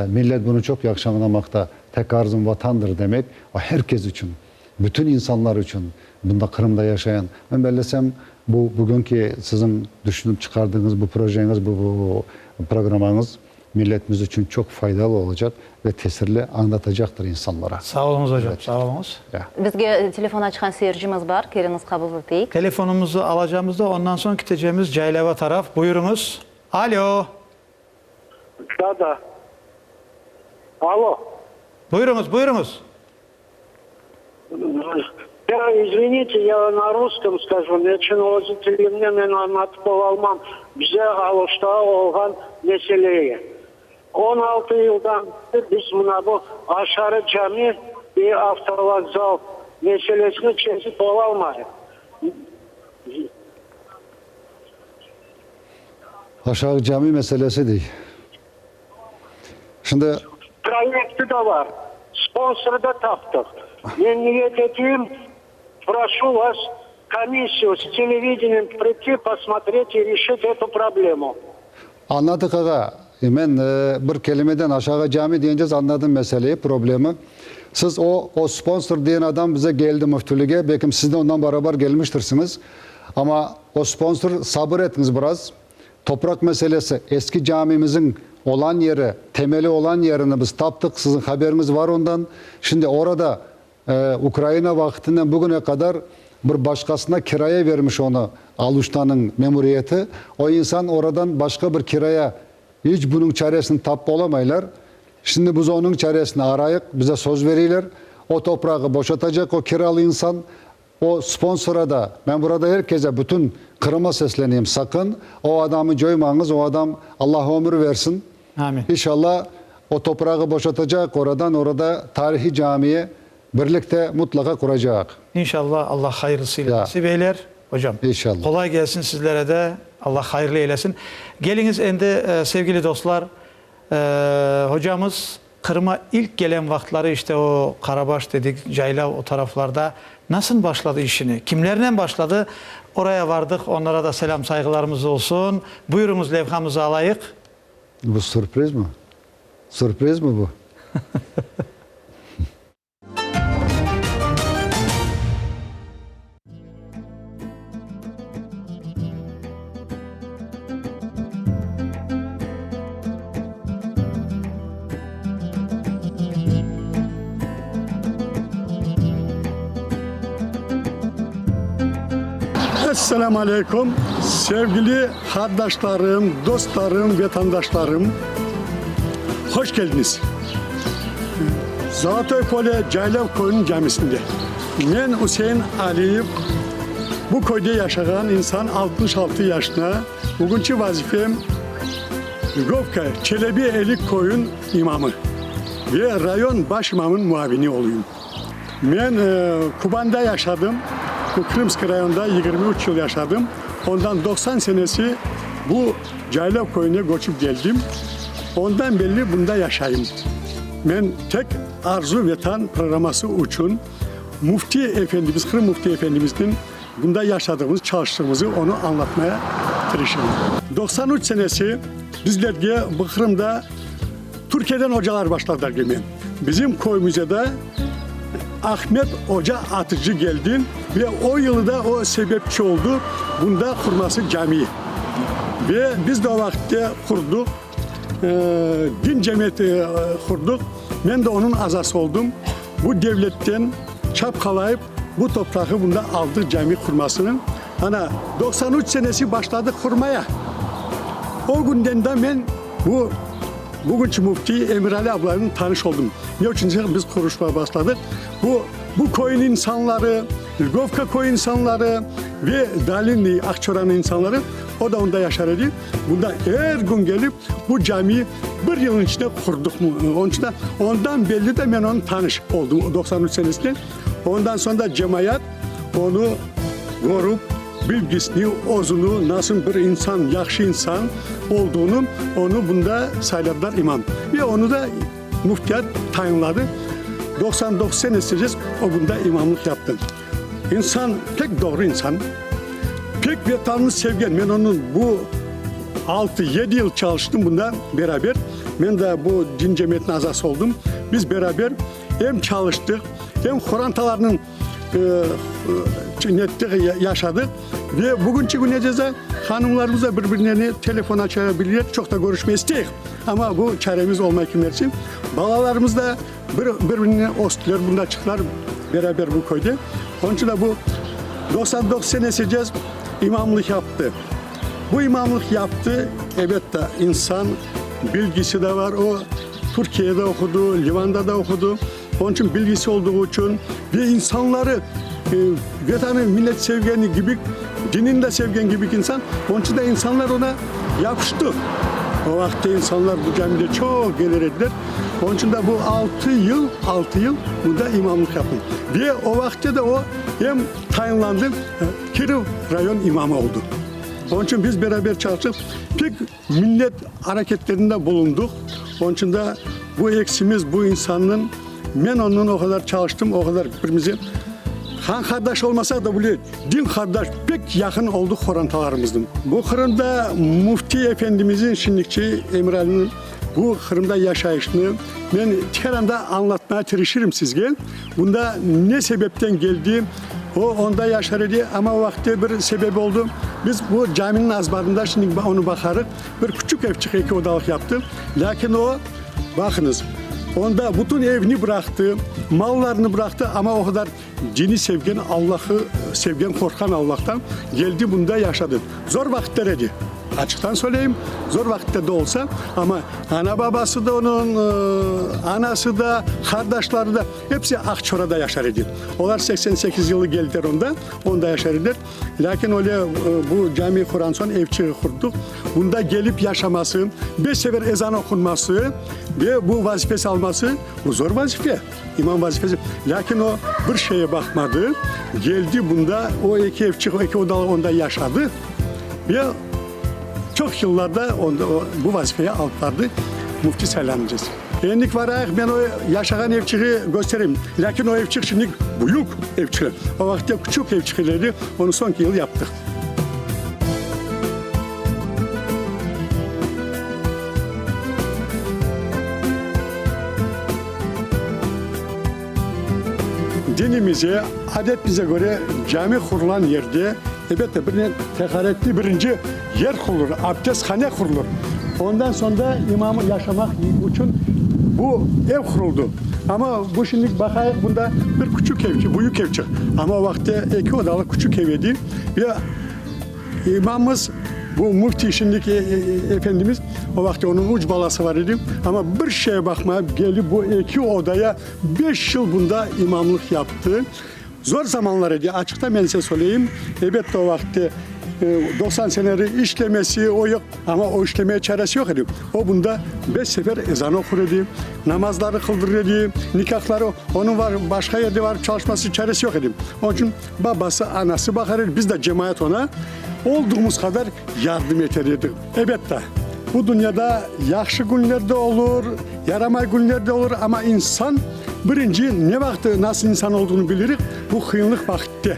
millet bunı çoq yahşı añlamaqta, tek arzum Vatandır demek, o her kes içün. Bütün insanlar içün, bunda Qırımda yaşayan, men bellesem, bu bugünki siziñ düşünip çıqardığıñız bu projeñiz, bu programmañız milletimiz içün çoq faydalı olacaq ve tesirli añlatacaqtır insanlara. Sağ oluñız, ocam, sağ oluñız. Bizge telefon açqan seyircimiz bar, keliñiz qabul eteyik. Telefonımızı alacamız da, ondan soñ kitecemiz Caylava taraf. Buyurıñız. Alo! Da, da. Alo! Buyurıñız, buyurıñız. Ya, izvinite, ya na ruskom skajı, neçün öz tilimde men añlatıp olalmam bize Aluşta olğan meseleyi. 16 yıldan beri biz mına bu Aşarı cami ve avtovokzal meselesini çezip olalmayıq. Aşağı cami meselesi dey. Şimdi. Proyekti da bar, sponsorı da taptıq. Men niyet eteyim, proşu vas, komissiyu s televideniyem priti, posmotret i reşit etu problemu. Añladıq ağa. Men bir kelimeden aşağı cami deyince añladım meseleyi, problemi. Siz o, o sponsor diyen adam bize geldi müftülige, belkim siz de ondan beraber gelmiştirsiñiz. Amma o sponsor, sabır etiñiz biraz. Topraq meselesi, eski camimizin olan yeri, temeli olan yerini biz taptıq, siziñ haberiñiz var ondan. Şimdi orada Ukraina vaqıtından bugüne qadar bir başqasına kiraya vermiş onı Aluştanıñ memuriyeti. O insan oradan başqa bir kiraya iç bunıñ çaresini tapıp olamaylar. Şimdi biz onıñ çaresini arayıq, bize söz veriyler. O toprağı boşatacaq o kiralı insan. O sponsora da, men burada er keze, bütün Qırıma sesleneyim, saqın o adamı coymañız, o adam, Allah ömür versin, Amin. İnşallah o toprağı boşatacaq, oradan orada tarihiy camiyi birlikte mutlaqa quracaq. İnşallah Allah hayırlısıyla Ya. nasip eyler. Ocam, İnşallah. qolay gelsin sizlere de, Allah hayırlı eylesin. Keliñiz endi, sevgili dostlar, hocamız Qırıma ilk gelen vaqıtları işte o Qarabaş dedik, Caylav o taraflarda nasıl başladı işini, kimlernen başladı, oraya vardıq, onlara da selâm sayğılarımız olsun. Buyurıñız levhamızı alayıq. Bu sürpriz mi? Sürpriz mi bu? Esselamu aleykum, sevgili qardaşlarım, dostlarım, vetandaşlarım. Hoş keldiñiz. Zolotoy Pole Caylav köyüniñ camisinde. Men Üsein Aliyev, bu köyde yaşağan insan, 66 yaşına, bugünki vazifem Lgovka, Çelebi Eli köyüniñ imamı ve rayon baş imamınıñ muavini oluyım. Men Kubanda yaşadım, bu Krımskiy rayonında 23 yıl yaşadım. Ondan 90 senesi bu Caylav köyüne köçip geldim. Ondan belli bunda yaşayım. Men tek Arzu Vetan programması içün Müfti efendimiz, Qırım Müfti efendimizniñ bunda yaşadığımız, çalıştığımızı onı añlatmaya tırışam. 93 senesi bizlerge bu Qırımda Türkiyeden ocalar başladılar kelmeye. Bizim köyümüze de Ahmet oca Atıcı geldi ve o yılı da o sebepçi oldu bunda qurması camiyi. Ve biz de o vaqıtte qurduq, din cemiyeti qurduq. Men de onıñ azası oldum. Bu devletten çapqalayıp bu toprağı bunda aldıq cami qurmasını. Ana, 93 senesi başladıq qurmaya. O günden de men bu bugünki müfti Emirali Ablayevnen tanış oldım. Ne içün desek, biz quruşmağa başladıq. Bu, bu köyniñ insanları, Lgovka köyü insanları ve Dalinniy, Aqçoranıñ insanları, o da onda yaşar edi, bunda er kün kelip, bu camiyi bir yılnıñ içinde qurdıq. Onıñ içün de ondan belli de men onıñ tanış oldım, 93 senesinden. Ondan soñ da cemaat onı körip, bilgisini, özüni, nasıl bir insan, yahşı insan olduğunu, onı bunda sayladılar imam. Ve onı da müftiyat tayinladı. 99 senesece o bunda imamlıq yaptı. İnsan, pek doğru insan, pek Vetanını sevgen. Men onıñ bu altı, yedi yıl çalıştım bunda beraber. Men de bu din cemiyetiniñ azası oldım. Biz beraber em çalıştıq, em qorantalarnıñ nettik, yaşadıq. Ve bugünki künece hanımlarımız da bir-birlerine telefon aça bilir, çoq da körüşmey isteyik. Amma bu çaremiz olmay kimerde. Balalarımız da bir-birine östüler, bunda çıqtılar beraber bu köyde. Onıñ içün de bu 99 senesi imamlıq yaptı. Bu imamlıq yaptı, elbette, insan bilgisi de var, o Türkiyede oqudı, Livanda da oqudı. Onıñ içün bilgisi olduğu içün ve insanları Vetanı, millet sevgeni kibi, dinini de sevgen kibi insan, onıñ içün de insanlar oña yapıştı. O vaqıtta insanlar bu camide çoq kelir ediler. Onıñ içün de bu altı yıl, altı yıl bunda imamlıq yaptı. Ve o vaqıtta da o em tayinlandı, Kirov rayon imamı oldı. Onıñ içün biz beraber çalıştıq. Pek Millet areketlerinde bulundıq. Onıñ içün de bu eksimiz, bu insannıñ, men onnen o qadar çalıştım, o qadar birbirimize qan qardaş olmasaq da bile, din qardaş, pek yaqın oldıq qorantalarımıznıñ. Bu Qırımda Müfti efendimizniñ, şimdiki Emiraliniñ bu Qırımda yaşayışını men Teheranda añlatmağa tırışırım sizge. Bunda ne sebepten keldi? O, onda yaşar edi, amma o vaqıtte bir sebep oldı. Biz bu caminiñ azbarında, şimdi onı baqarıq, bir küçük evçik, eki odalıq yaptı. Lâkin o, baqıñız, onda bütün evni bıraqtı, mallarını bıraqtı, amma o qadar dini sevgen, Allahı sevgen, qorqqan Allahtan, geldi bunda yaşadı. Zor vaqıtlar edi. Açıqtan söyleyim, zor vaqıtta da olsa, amma ana-babası da onıñ, anası da, qardaşları da, episi Aqçorada yaşar edi. Olar 88 yılı geldiler onda, onda yaşar ediler. Lâkin öyle bu cami quran soñ evçiği qurdıq. Bunda gelip yaşaması, beş sefer ezan oqunması ve bu vazifesi alması, bu zor vazife, imam vazifesi. Lâkin o bir şeye baqmadı, geldi bunda, o eki evçiq, eki odalı onda yaşadı. Ve çoq yıllarda onda o, bu vazifeye alıp bardı, müfti saylanıcası. Endik varayıq, men o yaşağan evçiği köstereyim. Lâkin o evçiq şimdi büyük evçiq. O vaqıtta küçük evçiq edi, onı soñki yıl yaptıq. Dinimize, adetimize köre cami qurulan yerde, elbette, bir teharetli birinci yer qurulır, abdesthane qurulır. Ondan soñ da imam yaşamaq içün bu ev quruldı. Amma bu şimdilik baqayıq, bunda bir küçük evçik, büyük evçik, amma o vaqıtte eki odalı küçük ev edi ve İmamımız, bu müfti şimdiki efendimiz, o vaqıt onıñ üç balası bar edi, amma bir şeye baqmayıp kelip bu eki odaya beş yıl bunda imamlıq yaptı. Zor zamanlar edi, açıqta men size söyleyim, elbette o vaqıtte 90 seneleri işlemesi, o yoq, amma o işlemeye çaresi yoq edi. O bunda beş sefer ezan oqur edi, namazları qıldırır edi, nikahları, onıñ var başqa yerde varıp çalışması çaresi yoq edi. Onıñ içün Babası, anası baqar edi, biz de cemaat oña olduğumuz qadar yardım eter edik. Ebette, bu dünyada yahşı künler de olur, yaramay künler de olur, amma insan birinci ne vaqıt nasıl insan olduğunu bilirik, bu qıyınlıq vaqıtte.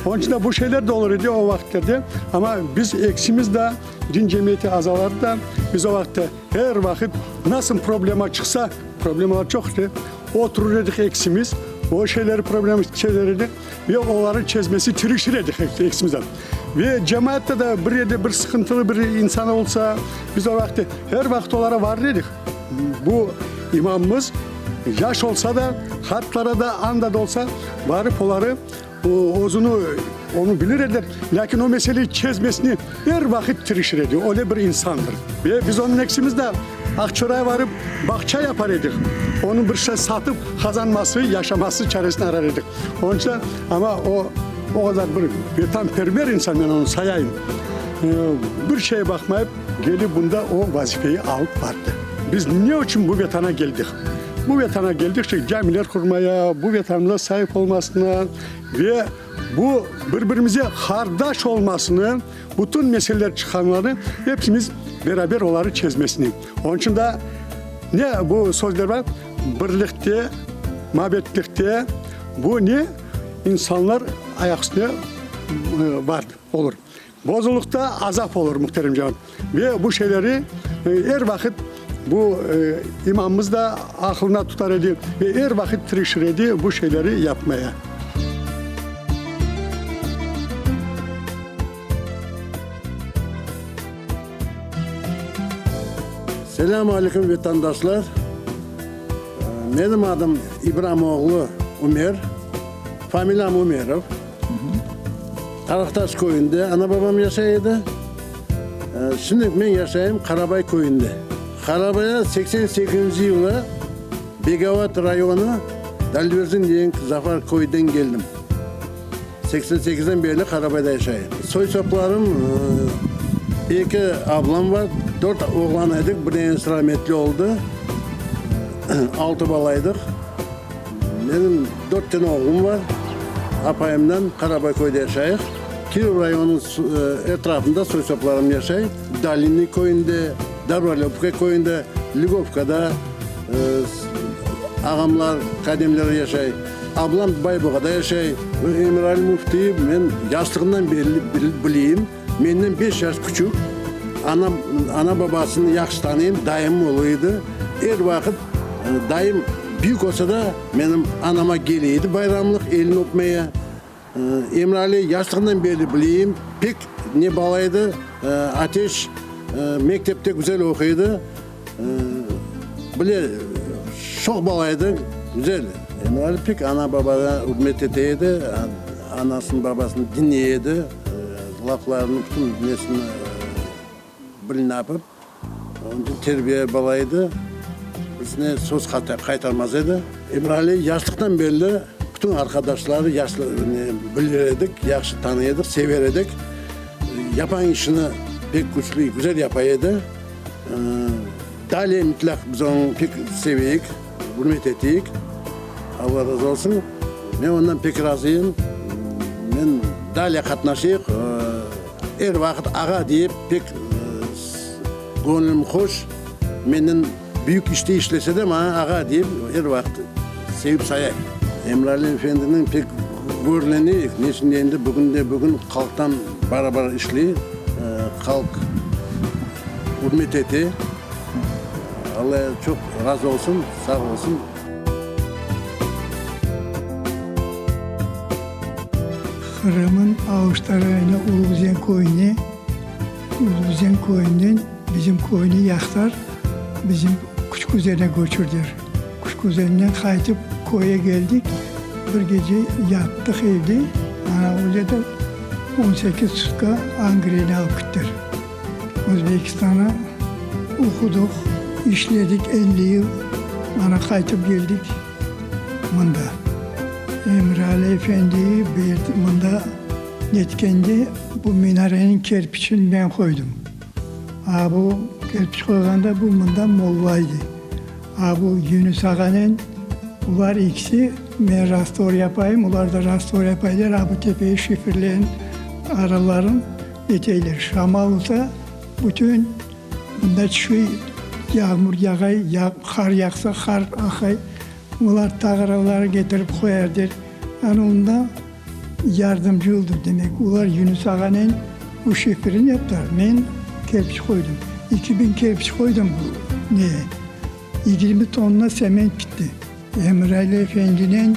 Onıñ içün de bu şeyler de olur edi o vaqıtlerde, amma biz eksimiz de, din cemiyeti azaları da, biz o vaqıtte er vaqıt nasıl problema çıqsa, problemalar çoq edi, Oturır edik eksimiz, o şeyleri, problema çezer edik ve oları çezmesi tirişir edik eksimizden. Ve cemaatta da bir yerde bir sıqıntılı bir insan olsa, biz o vaqıt her vaqıt olara varır edik. Bu imamımız yaş olsa da, qartlara da, anda da olsa, varıp oları özüni, onı bilir ediler, lâkin o meseleyi çezmesini er vaqıt tirişir edi, öyle bir insandır. Ve biz onıñ eksimiz de Aqçoraya varıp bağça yapar edik, onıñ bir şey satıp qazanması, yaşaması çaresini arar edik. Onıñ içün amma o, o qadar bir vetanperver insan, men onı sayayım, bir şeye baqmayıp, kelip bunda o vazifeyi alıp bardı. Biz ne içün bu Vetana keldik? Bu Vetana keldik, şu camiler qurmaya, bu Vetanımıza saip olmasına ve bu bir-birimize qardaş olmasını, bütün meseleler çıqqanlarnı hepsimiz beraber oları çezmesini. Onıñ içün de ne bu sözler bar, birlikte, mabetlikte bu ne insanlar ayaq üstüne bar olur. Bozulıqta azap olur, muhterem cemaat. Ve bu şeyleri er vaqıt bu imamımız da aqlına tutar edi ve er vaqıt tirişir edi bu şeyleri yapmaya. Selâm aleyküm, vetandaşlar! Menim adım İbram oğlu Ümer, familiyam Ümerov. Taraqtaş köyünde ana-babam yaşay edi. Şimdi men yaşayım Qarabay köyünde. Qarabaya 88-nci yılı Begovat rayonı Dalverzin degen Zafar köyden keldim. 88-den berli Qarabayda yaşayım. Soy-soplarım, eki ablam bar, dört oğlan edik, bir danesi rametli oldı. Altı bala edik. Menim dört tane oğlum bar. Apayımnen Qarabay köyde yaşayıq. Kirov rayonınıñ etrafında soy-soplarım yaşay. Dolinniy köyünde, Dobrolübka köyünde, Lügovkada ağamlar, qademler yaşay. Ablam Baybuğada yaşay. Emirali Müftiyev men yaşlığından berli bileyim. Menden beş yaş küçük. Anam, ana-babasını yahşı tanıyım, dayım olı edi. Er vaqıt dayım büyük olsa da, menim anama kele edi bayramlıq elini öpmeye. Emrali yaşlığından berli bileyim, pek ne bala edi, ateş, mektepte güzel oquy edi. Bile, şoq bala edi, güzel. Emrali pek ana-babadan ürmet ete edi, anasını, babasını diñley edi, laflarını, bütün nesini biline apıp, onıñ içün terbiye bala edi, birisine söz qaytarmaz edi. Emrali yaşlıqtan berli bütün arqadaşları bilir edik, yahşı tanıy edik, sever edik. Yapan işini pek küçlü, güzel yapa edi. Daliye mitlaq biz onı pek seveyik, ürmet eteyik. Alla razı olsun. Men ondan pek razıyım. Men daliye qatnaşayıq. Er vaqıt ağa deyip pek göñlüm hoş. Menden büyük işte işlese de maña ağa deyip er vaqıt sevip sayay. Emrali efendiniñ pek gururleneyik. Neçün degende bugünde-bugün halqtan barabar işley. Halq ürmet ete. Alla çoq razı olsun, sağ olsun. Qırım'ın Aluşta rayonı Uluğzen köyüne, Uluğzen köyünden bizim köyni yaqtar, bizim Küçüközene köçürdiler. Küçüközenden qaytıp köye keldik, bir gece yattıq evde, ana öyle de 18 sutka Angreni alıp kittiler. Özbekistana oqudıq, işledik 50 yıl, ana qaytıp keldik mında. Emirali efendi mında netkende bu minareniñ kerpiçini men qoydım. A bu kerpiç qoyğanda bu mında molla edi. A bu Yunus ağanen bular ikisi men rastvor yapayım, olar da rastvor yapaylar, a bu tepeyi şifirleyin araların eteyler. Şamal olsa bütün bunda çüy yağmur yağay, qar yağsa qar aqay, olar tağaraları ketirip qoyar der. Ana onda yardımcı oldı. Demek, olar Yunus ağanen bu şifirini yaptılar. Men kerpiç qoydım. 2000 kerpiç qoydım bu neye. 20 tonna sement kitti. Emirali efendinen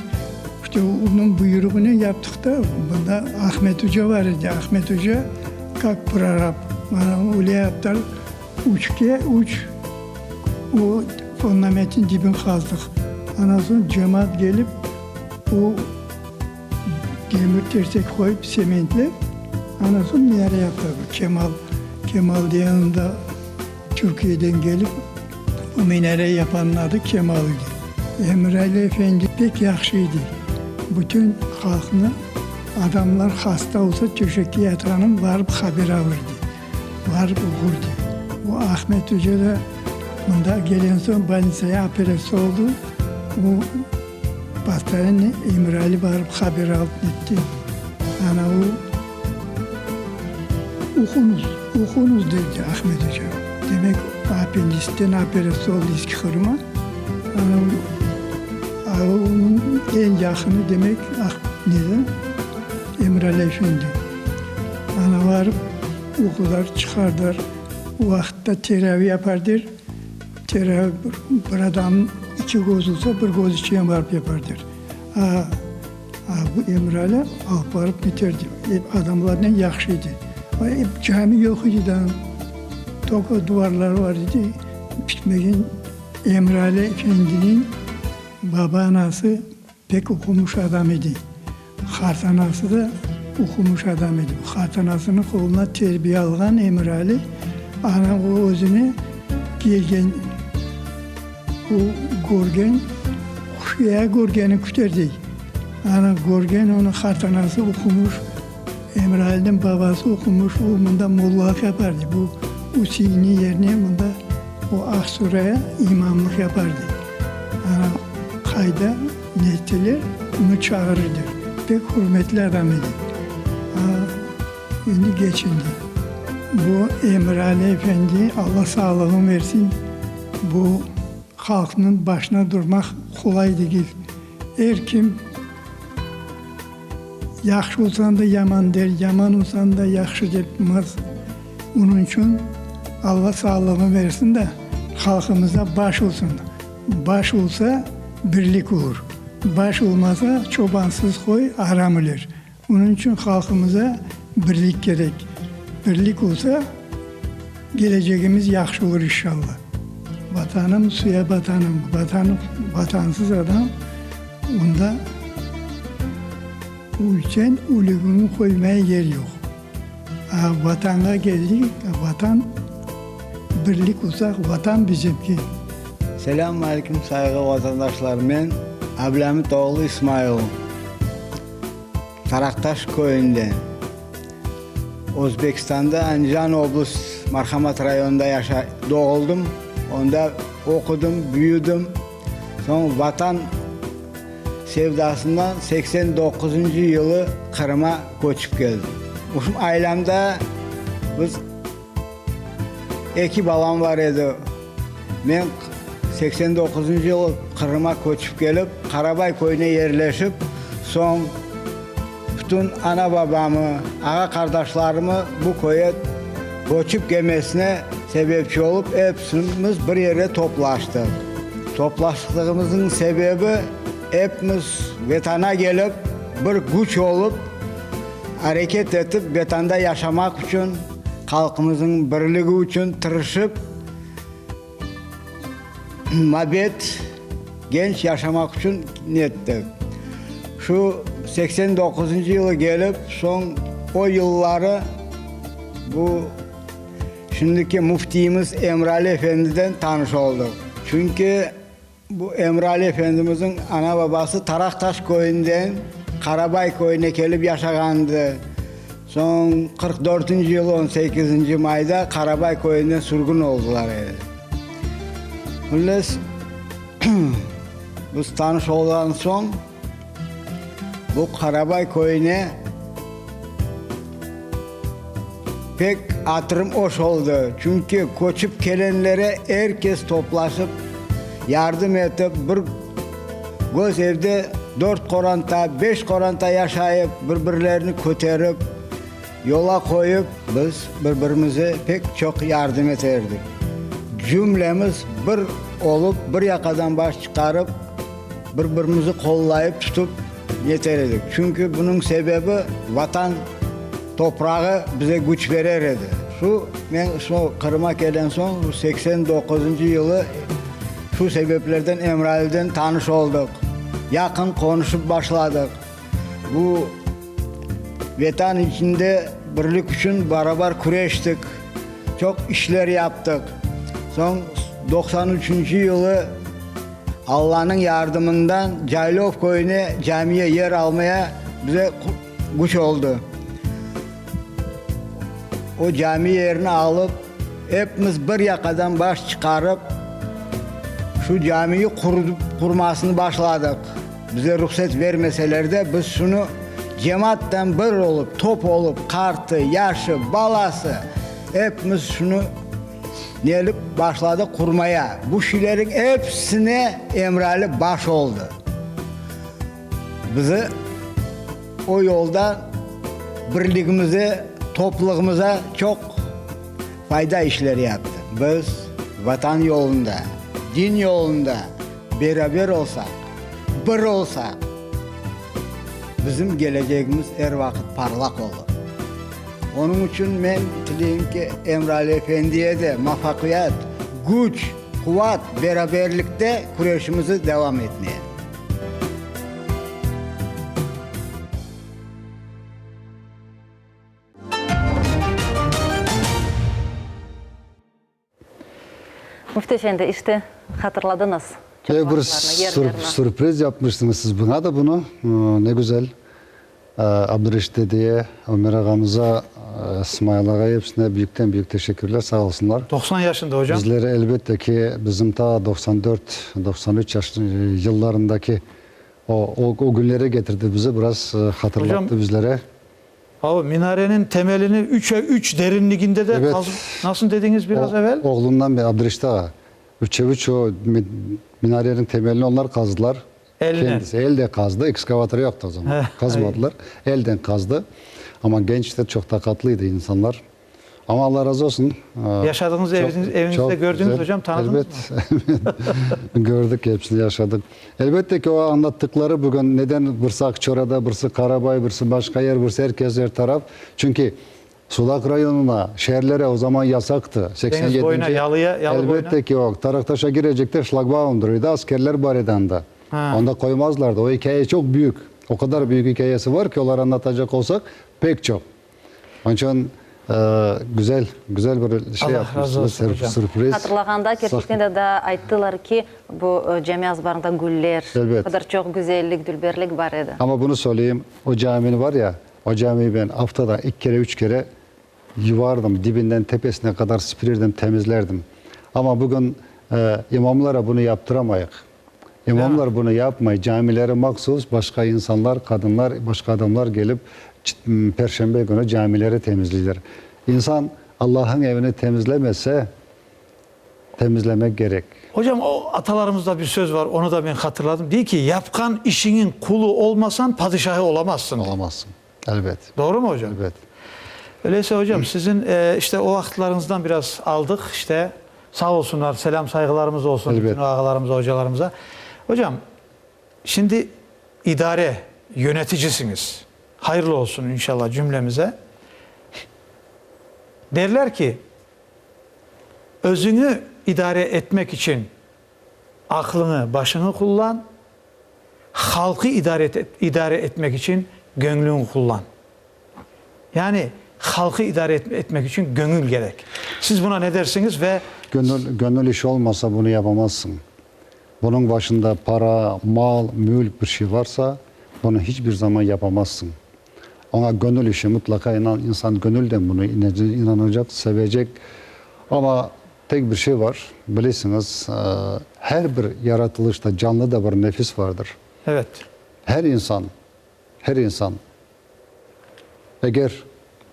işte onıñ buyruğınen yaptıq da, bunda Ahmet oca bar edi. Ahmet oca kak prorab, mana öyle yaptılar, üçke üç o fundamentin dibin qazdıq. Ondan soñ cemaat kelip o demir tersek qoyıp sementlep, ondan soñ minare yaptılar. Kemal, Kemal degen onda Türkiyeden kelip bu minare yapanıñ adı Kemal edi. Emirali efendi pek yahşı edi. Bütün halqnı, adamlar hasta olsa töşekke yatqanın barıp haber alır edi, barıp oqur edi. O Ahmet oca da mında gelen soñ bolnitsaya operatsiya oldı, o postoyanno Emirali barıp haber alıp netti. Ana o. Oquñız, oquñız, dedi Ahmet oca. Demek, appendistten operatsiya oldı Eski Qırıma. Ana, onıñ eñ yaqını, demek, neden? Emirali efendi. Ana, barıp oqudılar, çıqardılar. O vaqıtta teravi yapar der. Teravi bir adamnıñ iki közü olsa, bir közü içen barıp yapar der. A, A, bu Emirali alıp barıp neterdi, ep adamlarnen yahşı edi. Ep cami yoq edi daa, tolko duvarları bar edi, bitmegen. Emirali efendiniñ baba-anası pek oqumış adam edi. Qartanası da oqumış adam edi. Qartanasınıñ qoluna terbiye alğan Emirali, ana o özüne kelgen, o körgen, ya körgeni küter dey. Ana, körgen onı qartanası oqumış, Emiraliniñ babası oqumış, o mında mollalıq yapar dey. Bu Üseinniñ yerine mında o Aqsuraya imamlıq yapar dey. Ana, qayda netseler, onı çağırır der. Pek hürmetli adam edi. A, endi keçindi. Bu Emirali efendi, Alla sağlığın versin, bu halqnıñ başına durmaq qolay degil. Er kim yahşı olsañ da yaman der, yaman olsañ da yahşı depmez. Onıñ içün Alla sağlığın versin de, halqımıza baş olsun. Baş olsa, birlik olur. Baş olmasa, çobansız qoy aram öler. Onıñ içün halqımıza birlik kerek. Birlik olsa, kelecegimiz yahşı olur inşalla. Vatanım, suya batanım, Vatanım, Vatansız adam, onda ölseñ, ölügiñi qoymaya yer yoq. A Vatanğa keldik, Vatan, birlik olsaq, Vatan bizimki. Selâm aleyküm, sayğılı vatandaşlar! Men Ablâmit oğlu İsmail. Taraqtaş köyünde, Özbekistanda Andijan oblast Marhamat rayonında yaşay, doğuldım, onda oqudım, büyüdim. Soñ Vatan sevdasından 89-ncı yılı Qırıma köçip keldim. Ailemde biz Eki balam bar edi. Men 89-ncı yılı Qırıma köçip kelip, Qarabay köyüne yerleşip, soñ bütün ana-babamı, ağa-qardaşlarımı bu köye köçip kelmesine sebepçi olıp, epsimiz bir yerde toplaştıq. Toplaştığımıznıñ sebebi, epimiz Vetana kelip, bir küç olıp. Areket etip Vetanda yaşamaq içün, halqımıznıñ birligi içün tırışıp, mabet, genç yaşamaq içün nettik. Şu 89-ncı yılı kelip, soñ o yılları bu şimdiki müftiyimiz Emrali efendiden tanış oldıq. Çünki Bu Emrali efendimizniñ ana-babası Taraqtaş köyünden Qarabay köyüne kelip yaşağandı. Soñ 44-nci yılı on sekizinci mayda Qarabay köyünden sürgün oldılar edi. Hulles, biz tanış olğan soñ bu Qarabay köyüne pek atırım oş oldı. Çünki köçip kelenlere er kes toplaşıp, yardım etip, bir göz evde dört qoranta, beş qoranta yaşayıp, bir-birlerini köterip, yola qoyıp, biz bir-birimize pek çoq yardım eterdik. Cümlemiz bir olıp, bir yaqadan baş çıqarıp, Bir-birimizi qollayıp tutıp yeter edik. Çünki bunıñ sebebi Vatan toprağı bize küç berer edi. Şu, men şu Qırıma kelen soñ, bu 89-ncı yılı şu sebeplerden Emraliden tanış oldıq. Yaqın qonuşıp başladıq. Bu Vetan içinde birlik içün barabar küreştik. Çoq işler yaptıq. Soñ 93-nci yılı Allanıñ yardımından Caylov köyüne camiye yer almaya bize küç oldı. O cami yerini alıp, epimiz bir yaqadan baş çıqarıp, şu camiyi qurmasını başladıq. Bize ruhset vermeseler de, biz şunı cemaattan bir olıp, top olıp, qartı, yaşı, balası, epimiz şunı Nelip başladı qurmaya. Bu şeyleriñ epsine Emrali baş oldı. Bizi o yolda birligimize, toplığımıza çoq fayda işler yaptı. Biz Vatan yolunda, din yolunda beraber olsaq, bir olsaq, bizim gelecegimiz er vaqıt parlaq olur. Onıñ içün men tileyim ki, Emrali efendiye de muvafaqiyat, küç, quvat, beraberlikte küreşimizi devam etmeye. Müfti efendi, işte, hatırladıñız çoq Ve bir vaqıtlarnı, yerlerni. sürpriz yapmışsıñız siz buña da bunı. Ne güzel. Abdureşit dedeye, Ömer ağamıza, Smail ağa hepsine büyükten büyük teşekkürler, sağ olsunlar. 90 yaşında ocam. Bizleri elbette ki, bizim ta 94, 93 yaş yıllarındaki o, o günlere getirdi bizi, biraz hatırlattı bizlere. Abi, minareniñ temelini üçe üç derinliginde de Evet. qazıp, nasıl dediñiz biraz evel? Oğlundan beri, Abdureşit ağa, üçe üç o minareniñ temelini onlar qazdılar. Elnen. Kendisi elde qazdı, ekskavator yoqtı o zaman, qazmadılar, elden qazdı. Amma gençti, çoq taqatlıydı insanlar. Amma Alla razı olsun. Yaşadığınız eviñiz, eviñizde gördüñiz, hocam, tanıdıñız mı? Elbet, gördük, hepsini yaşadıq. Elbette ki, o añlattıqları bugün neden birisi Aqçorada, birisi Qarabay, birisi başqa yer, birisi er kes er taraf. Çünki Sudaq rayonına, şeerlere o zaman yasaqtı. Seksen Deñiz boyuna, yedinci, yalıya, yalı boyuna. Elbette ki, o, Taraqtaşa girecekte şlagbaum dur edi, askerler bar edi anda. Onda qoymazlardı. O ikâye çoq büyük. O qadar büyük ikâyesi var ki, olar añlatacaq olsaq, pek çoq. Onıñ içün güzel, güzel bir şey Allah razı yapmışsınız, olsun, hocam. sürpriz. Hatırlağanda, kerçekten de daa ayttılar ki, bu cami azbarında güller, Elbet. o qadar çoq güzellik, dülberlik bar edi. Amma bunı söyleyim, o camini var ya, o camiyi ben aftada iki kere, üç kere yuvardım, dibinden tepesine qadar süpürirdim, temizlerdim. Amma bugün imamlara bunı yaptıramayıq. İmamlar bunı yapmay, camilere mahsus başqa insanlar, qadınlar, başqa adamlar kelip, perşembe künü camileri temizleyler. İnsan Allah'ın evini temizlemese, temizlemek kerek. Hocam, o atalarımızda bir söz var, onı da men hatırladım, dey ki, yapqan işiñiñ qulu olmasañ, padişahı olamazsıñ, dey. Olamazsıñ, elbet. Doğru mu, hocam? Elbet. Öyleyse, hocam, siziñ, işte, o vaqıtlarıñızdan biraz aldıq, işte, Sağ olsunlar, selâm sayğılarımız olsun Elbet. bütün ağalarımıza, ocalarımıza. Hocam, şimdi idare, yöneticisiñiz. Hayırlı olsun inşallah cümlemize. Derler ki, özüñi idare etmek içün aqlıñı, başıñı qullan, halqı idare idare etmek içün göñlüñi qullan. Yani halqı idare etmek içün göñül kerek. Siz buna ne dersiñiz ve. Gönül, gönül işi olmasa bunı yapamazsıñ. Bunıñ başında para, mal, mülk bir şey varsa, bunı hiç bir zaman yapamazsıñ. Oña gönül işi mıtlaqa inan, insan gönülden bunı inanacaq, sevecek. Amma tek bir şey var, bilesiñiz, her bir yaratılışta canlıda bir nefis vardır. Evet. Her insan, her insan, eger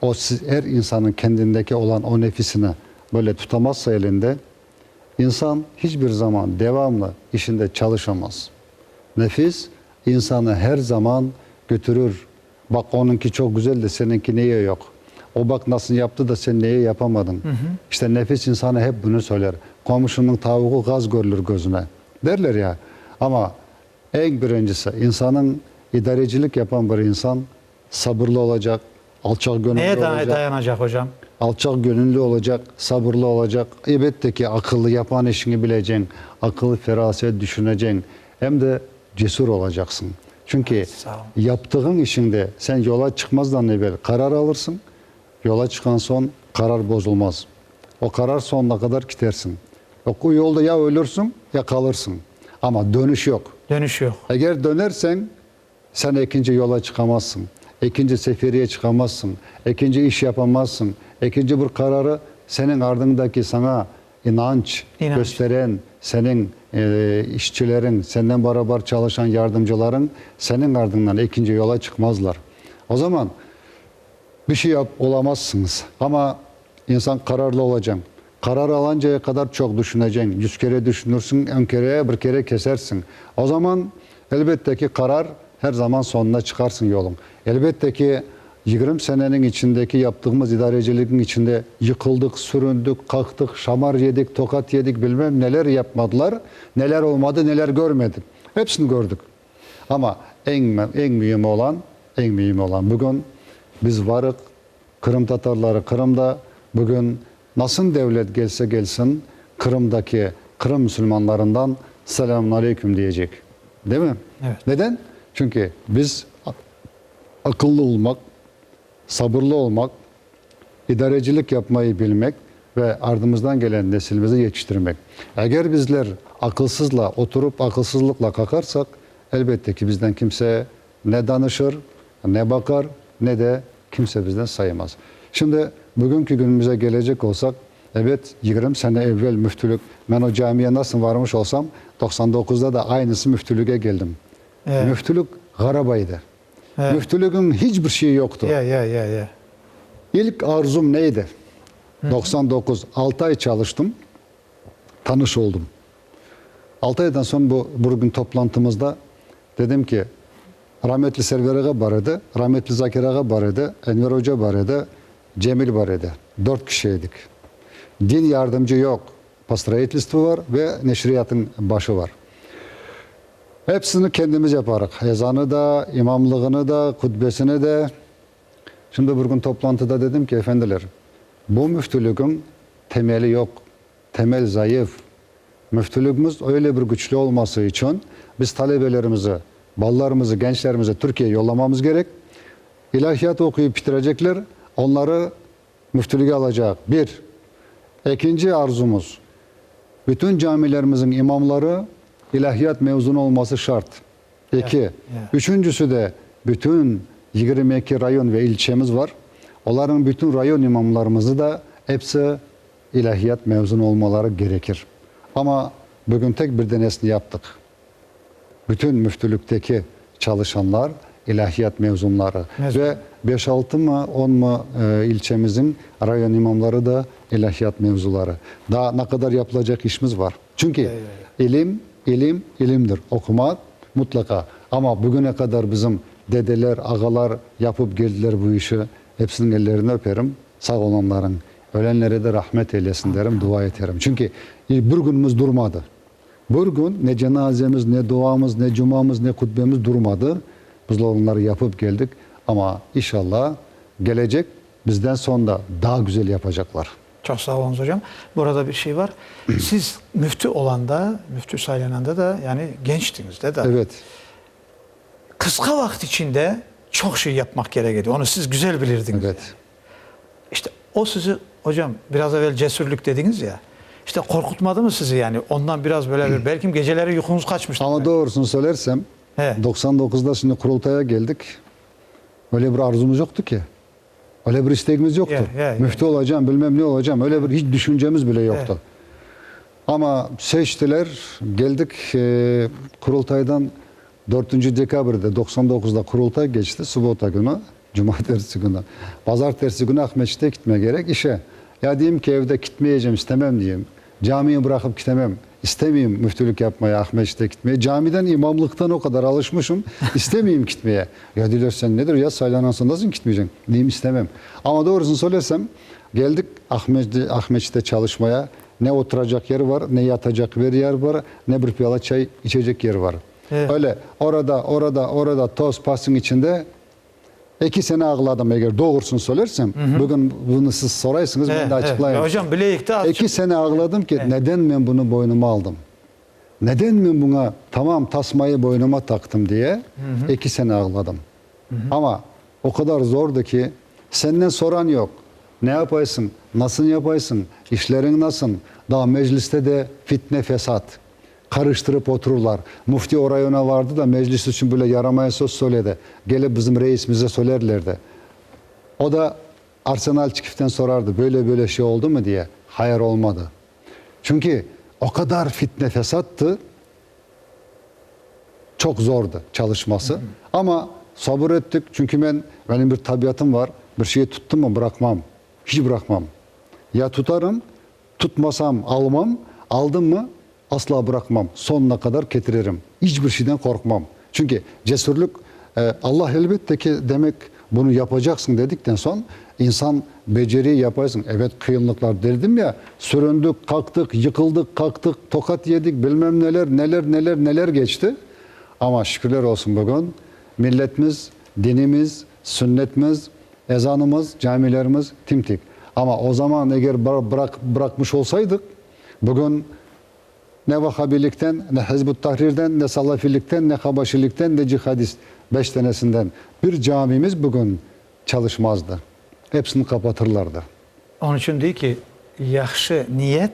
o her insanıñ kendindeki olan o nefisini böyle tutamazsa elinde, İnsan hiç bir zaman devamlı işinde çalışamaz. Nefis insanı her zaman götürür, baq onıñki çoq güzel de seniñki neye yoq? O baq nasıl yaptı da sen neye yapamadıñ? İşte nefis insanı hep bunı söyler. Qomşunıñ tavuğı ğaz görülür gözüne. Derler ya. Ama eñ birincisi insanıñ idarecilik yapan bir insan sabırlı olacaq, alçaq gönüllü Neye olacaq. dayanacaq hocam? Alçaq gönüllü olacaq, sabırlı olacaq. Elbette ki, aqıllı, yapan işiñi bileceñ, aqıl, feraset, düşüneceñ. Em de cesur olacaqsıñ. Çünki yaptığıñ işiñde sen yola çıqmazdan evel qarar alırsıñ, yola çıqqan soñ qarar bozulmaz. O qarar soñuna qadar kitersiñ. O yolda ya ölürsiñ, ya qalırsıñ. Amma dönüş yoq. Dönüş yoq. Eger dönerseñ, Sen ekinci yola çıqamazsıñ, ekinci seferiye çıqamazsıñ, ekinci iş yapamazsıñ, ekinci bir qararı seniñ ardıñdaki saña inanç kösteren seniñ işçileriñ, senden barabar çalışan yardımcılarıñ seniñ ardıñdan ekinci yola çıqmazlar. O zaman bir şey yap olamazsıñız. Amma insan qararlı olacañ. Qarar alancaya qadar çoq düşüneceñ, yüz kere düşünürsiñ, on kere, bir kere kesersiñ. O zaman, elbette ki, qarar her zaman soñuna çıqarsıñ yoluñ. Elbette ki, 20 seneniñ içindeki yaptığımız idareciligiñ içinde yıqıldıq, süründik, qaqtıq, şamar yedik, toqat yedik, bilmem neler yapmadılar, neler olmadı, neler körmedik. Hepsini kördik. Amma eñ, eñ müimi olan, eñ müimi olan, bugün biz varıq, Qırımtatarları Qırımda bugün nasıl devlet gelse gelsin Qırımdaki Qırım müsülmanlarından Selâmun aleyküm diyecek. Değil mi? Evet. Neden? Çünki biz akıllı olmaq, sabırlı olmaq, idarecilik yapmayı bilmek ve ardımızdan gelen nesilimizi yetiştirmek. Eger bizler akılsızla oturup akılsızlıqla qaqarsaq, elbette ki bizden kimse Ne danışır, ne baqar, ne de kimse bizden saymaz. Şimdi bugünki günümüze gelecek olsaq, ebet, 20 sene evvel müftülük, men o camiye nasıl varmış olsam, 99-da da aynısı müftülüge geldim. Müftülük ğaraba edi. Müftülügiñ hiç bir şeyi yoqtu. Ya, ya, ya, ya. İlk arzum neydi? 99, altı ay çalıştım, tanış oldum. Altı aydan soñ bu bir gün toplantımızda Dedim ki, rametli Server ağa bar edi, rametli Zakir ağa bar edi, Enver oca bar edi, Cemil bar edi. Dört kişi edik. Din yardımcı yoq, postroitelstvo bar ve neşriyatın başı bar. Hepsini kendimiz yaparıq, ezanı da, imamlığını da, hutbesini de. Şimdi bir gün toplantıda dedim ki, efendiler, bu müftülügiñ temeli yoq, Temel zayıf. Müftülügimiz öyle bir güçlü olması içün biz talebelerimizi, balalarımızı, gençlerimizi Türkiye yollamamız kerek. İlahiyat oquyıp bitirecekler, onları müftülüge alacaq. Bir. Ekinci arzumız, bütün camilerimizin imamları ilahiyat mezunu olması şart. Eki. Üçüncüsi de bütün 22 rayon ve ilçemiz var. Olarnıñ bütün rayon imamlarımızı da episi İlâhiyat mezunı olmaları gerekir. Amma bugün tek bir denesini yaptıq. Bütün müftülükteki çalışanlar ilâhiyat mezunları ve beş-altı mı, on mı ilçemizin rayon imamları da ilâhiyat mevzuları. Daa ne qadar yapılacaq işimiz var. Çünki ilim, ilim, ilimdir. Oqumaq mutlaqa. Amma bugüne qadar bizim dedeler, ağalar yapıp geldiler bu işi. Hepsiniñ ellerini öperim. Sağ olanlarıñ. Ölenlere de rahmet eylesin derim, dua eterim. Çünki bir künümiz durmadı. Bir kün ne cenazemiz, ne duamız, ne cumamız, ne hutbemiz durmadı. Biz onları yapıp keldik. Ama inşallah gelecek bizden soñ da daa güzel yapacaqlar. Çoq sağ oluñız, ocam. Burada bir şey var. Siz müftü olanda, müftü saylananda da, yani gençtiñiz de daa. Evet. Qısqa vaqıt içinde çoq şey yapmaq kerek edi. Onı siz güzel bilirdiñiz. Evet. İşte o sizi, ocam, biraz evel cesürlik dediñiz ya, işte qorqutmadımı sizi yani, ondan biraz böyle bir, belkim geceleri yuquñız qaçmıştır. Amma doğrusını söylersem, 99-da şimdi Qurultaya geldik, öyle bir arzumız yoqtı ki. Öyle bir istegimiz yoqtu. Müftü olacağım, bilmem ne olacağım, öyle bir hiç düşüncemiz bile yoqtu. Amma seçtiler, geldik, Qurultaydan dörtünci dekabrde 99-da Qurultay keçti, subota künü, cumatersi künü. Bazartersi künü Aqmescit'e gitme kerek işe. Ya deyim ki, evde gitmeyecem, istemem deyim. Camiyi bıraqıp kitemem. İstemeyim müftülük yapmaya, Aqmescit'e gitmeye. Camiden, imamlıqtan o qadar alışmışım, istemeyim gitmeye. Ya deyler, sen nedir ya, saylanansıñ, nasıl gitmeyceñ? Deyim, istemem. Amma doğrusını söylesem, geldik Aqmescit'te çalışmaya, ne oturacaq yer var, ne yatacaq bir yer var, ne bir piyala çay içecek yer var. Öyle, orada, orada, orada toz pasıñ içinde Eki sene ağladım, eger doğrusını söylersem, bugün bunı siz soraysıñız, men de açıqlayım. Hocam, bileyik de azçıq. Eki sene ağladım ki, neden men bunı boynuma aldım? Neden men buña tamam tasmayı boynuma taqtım diye, eki sene ağladım. Amma o qadar zordı ki, senden soran yoq, ne yapaysıñ, nasıl yapaysıñ, işleriñ nasıl, daa mecliste de fitne-fesat. Qarıştırıp oturırlar. Müfti o rayona vardı da, meclis içün böyle yaramay söz söyledi. Kelip bizim reisimize söylerlerdi. O da Arsenalçikovten sorardı, böyle-böyle şey oldumı diye. Hayır, olmadı. Çünki o qadar fitne-fesattı, çoq zordı çalışması. Amma sabır ettik, çünki men, benim bir tabiatım var, bir şeyi tuttımmı, bıraqmam. Hiç bıraqmam. Ya tutarım, Tutmasam, almam, aldımmı, asla bıraqmam, soñuna qadar ketiririm. İç bir şeyden qorqmam. Çünki cesürlik, Allah elbette ki, demek, bunı yapacaqsıñ dedikten soñ, insan beceri, yapaysıñ. Ebet, qıyınlıqlar, dedim ya, süründik, qalqtıq, yıqıldıq, qalqtıq, toqat yedik, bilmem neler, neler, neler, neler keçti. Amma şükürler olsun bugün milletimiz, dinimiz, sünnetimiz, Ezanımız, camilerimiz timtik. Amma o zaman eger bıraqmış olsaydıq, bugün ne vahabilikten, ne Hizb ut-Tahrirden, ne salafilikten, ne habaşilikten, ne cihadist beş tanesinden bir camimiz bugün çalışmazdı. Hepsini qapatırlardı. Onıñ içün dey ki, yahşı niyet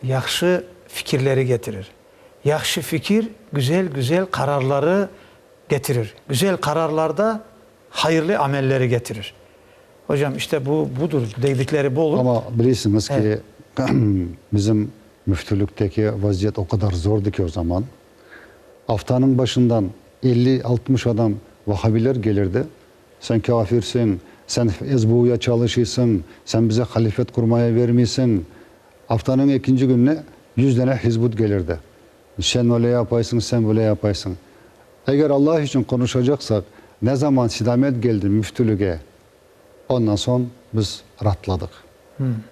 yahşı fikirleri getirir. Yahşı fikir güzel-güzel qararları getirir. Güzel qararlar da hayırlı amelleri getirir. Hocam, işte bu budur, dedikleri bu olur. Amma bilesiñiz ki, bizim müftülükteki vaziyet o qadar zordı ki o zaman. Aftanıñ başından elli-altmış adam vahabiler kelirdi. Sen kafirsiñ, sen SBUya çalışıysıñ, sen bize halifet qurmaya vermeysiñ. Aftanıñ ekinci gününe yüz dane hizbut kelirdi. Sen öyle yapaysıñ, sen böyle yapaysıñ. Eger Allah içün qonuşacaqsaq, ne zaman Sidamet geldi müftülüge, ondan soñ biz raatladıq.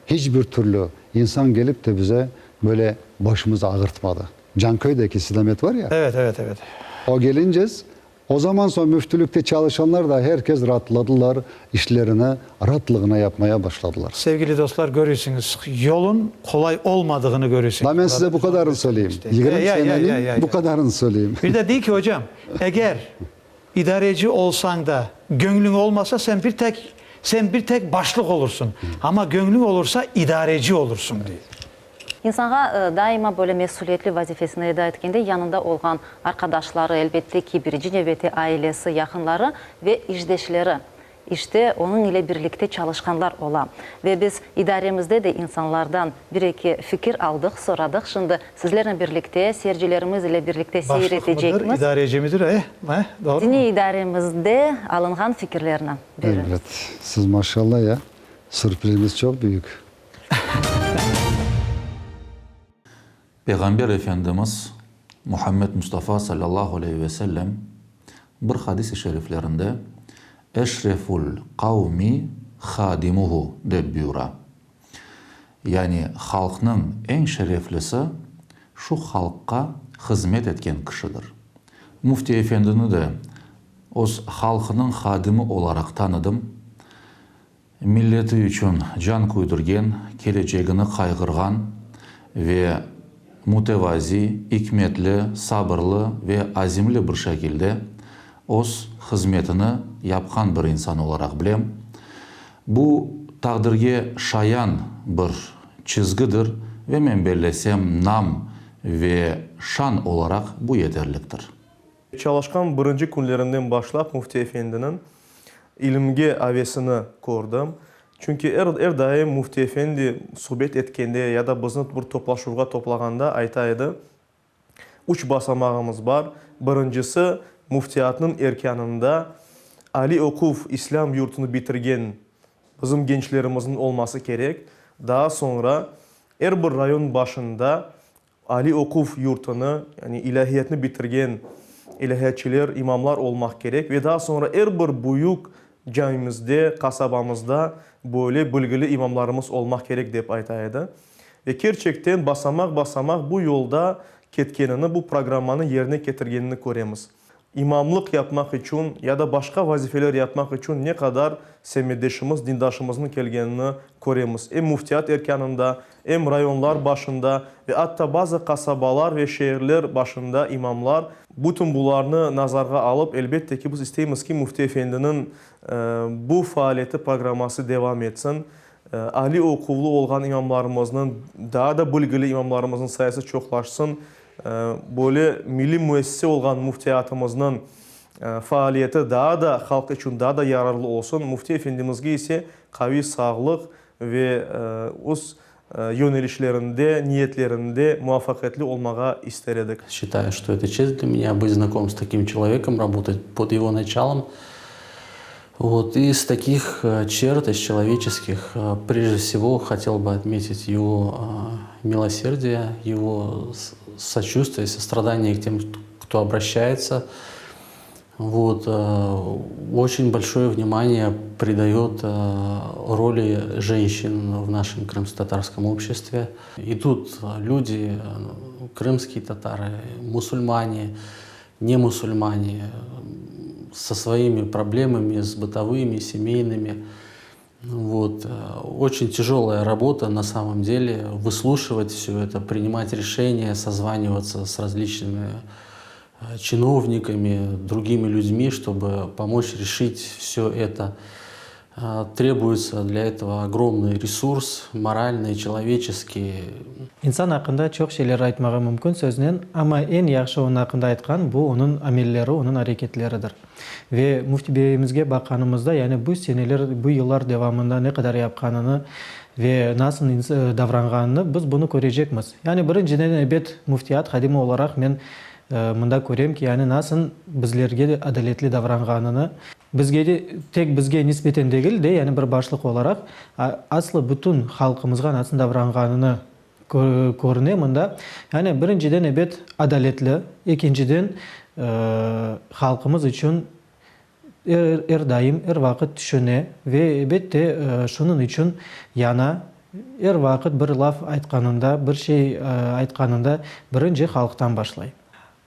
Hiç bir türlü insan gelip de bize böyle başımızı ağırtmadı. Canköydeki Sidamet var ya. Evet, evet, evet. O gelince, O zaman soñ müftülükte çalışanlar da herkes raatladılar, işlerini raatlığına yapmaya başladılar. Sevgili dostlar, körüsiñiz, yolun qolay olmadığını körüsiñiz. Da men size bu qadarını söyleyim. 20 seneniñ bu qadarını söyleyim. Bir de dey ki, ocam, eger idareci olsañ da, göñlüñ olmasa, sen bir tek, sen bir tek başlıq olursıñ, amma göñlüñ olursa, idareci olursıñ, dey. İnsanğa daima böyle mesüliyetli vazifesini eda etkende yanında olğan arqadaşları, elbette ki, birinci nevbette ailesi, yaqınları ve işdeşleri, işte onıñ ile birlikte çalışqanlar ola. Ve biz idaremizde de insanlardan bir-eki fikir aldıq, soradıq. Şimdi sizlernen birlikte, seyircilerimiz ile birlikte seyir Başlıq mıdır, etecekmiz. idareci midir, eh, eh, doğru mı? Diniy idaremizde alınğan fikirlerni. Buyurıñız. Evet, siz maşallah ya, sürprizimiz çoq büyük. Peyğamber Efendimiz Muhammed Mustafa salâllahu aleyhi ve sellem bir hadis-i şeriflerinde Eşreful qavmi hadimuhu dep buyura. Yani halqnıñ eñ şereflisi şu halqqa hızmet etken kişidir. Müfti efendini de. Öz halqınıñ hadimi olaraq tanıdım. Milleti içün can küydürgen, kelecegini qayğırğan ve mütevazi, ikmetli, sabırlı ve azimli bir şekilde öz hızmetini yapqan bir insan olaraq bilem. Bu taqdirge şayan bir çizgidir ve men bellesem nam ve şan olaraq bu yeterliktir. Çalışqan birinci künlerinden başlap Müfti efendiniñ ilimge avesini kördim. Çünki er, er daim Müfti efendi subet etkende ya da bizni bir toplaşuvğa toplağanda ayta edi, Üç basamağımız bar. Birincisi, müftiyatnıñ erkânında aliy oquv İslâm yurtunı bitirgen bizim gençlerimizniñ olması kerek. Daa soñra er bir rayon başında Aliy oquv yurtunı, yani ilâhiyatnı bitirgen ilâhiyatçiler, imamlar olmaq kerek ve daa soñra er bir büyük camimizde, qasabamızda böyle bilgili imamlarımız olmaq kerek, dep ayta edi. Ve kerçekten basamaq-basamaq bu yolda ketkenini, bu programmanı yerine ketirgenini köremiz. İmamlıq yapmaq içün ya da başqa vazifeler yapmaq içün ne qadar semetdeşimiz, dindaşımıznıñ kelgenini köremiz. Em müftiyat erkânında, em rayonlar başında ve atta bazı qasabalar ve şeerler başında imamlar. Bütün bularnı nazarğa alıp, elbette ki, biz isteymiz ki, Müfti efendiniñ bu faaliyeti, programması devam etsin. Aliy oquvlı olğan imamlarımıznıñ, daa da bilgili imamlarımıznıñ sayısı çoqlaşsın. Böyle milliy müessise olğan müftiyatımıznıñ faaliyeti daa da halq içün daa da yararlı olsun. Müfti efendimizge ise qaviy sağlıq ve öz yönelişlerinde, niyetlerinde muvafaqiyetli olmağa ister edik. Считаю, что это честь для меня быть знаком с таким человеком, работать под его началом. Вот. Из таких черт, из человеческих, прежде всего, хотел бы отметить его милосердие, его сочувствие, сострадание к тем, кто обращается. Вот. Очень большое внимание придает роли женщин в нашем крымско-татарском обществе. Идут люди, крымские татары, мусульмане, не мусульмане, со своими проблемами, с бытовыми, семейными. Вот. Очень тяжелая работа на самом деле, выслушивать все это, принимать решения, созваниваться с различными чиновниками, другими людьми, чтобы помочь решить все это. Требуется для этого огромный ресурс, моральный, человеческий. İnsan aqqında çoq şeyler aytmağa mümkün söznen, amma eñ yahşı onıñ aqqında aytqan, bu onıñ amelleri, onıñ areketleridir. Ve Müfti beyimizge baqqanımızda, yani bu seneler, bu yıllar devamında ne qadar yapqanını ve nasıl davranğanını biz bunı körecekmiz. Yani birinciden, ebet, müftiyat hadimi olaraq men mında körem ki, yani nasıl bizlerge de adaletli davranğanını, Bizge de, tek bizge nisbeten degil de, yani bir başlıq olaraq, aslı bütün halqımızğa nasıl davranğanını körüne mında. Yani birinciden, ebet, adaletli, ekinciden, halqımız içün er, er daim, er vaqıt tüşüne ve, ebet de, şunıñ içün yana, er vaqıt bir laf aytqanında, bir şey aytqanında birinci halqtan başlay.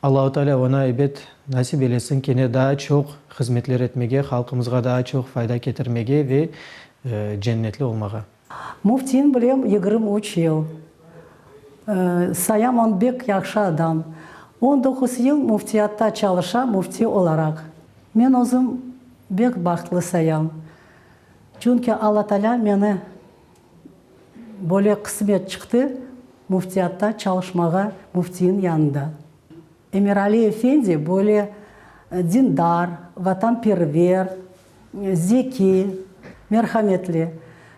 Allahu Teala oña ebet nasip eylesin kene daa çoq hızmetler etmege, halqımızğa daa çoq fayda ketirmege ve cennetli olmağa. Müftini bilem 23 yıl. Sayam on bek yahşı adam. 19 yıl müftiyatta çalışa müfti olaraq. Men özüm bek bahtlı sayam. Çünki Alla Teala meni Böyle qısmet çıqtı müftiyatta çalışmağa müftiyniñ yanında. Emirali efendi böyle dindar, vatanperver, zeki, merhametli.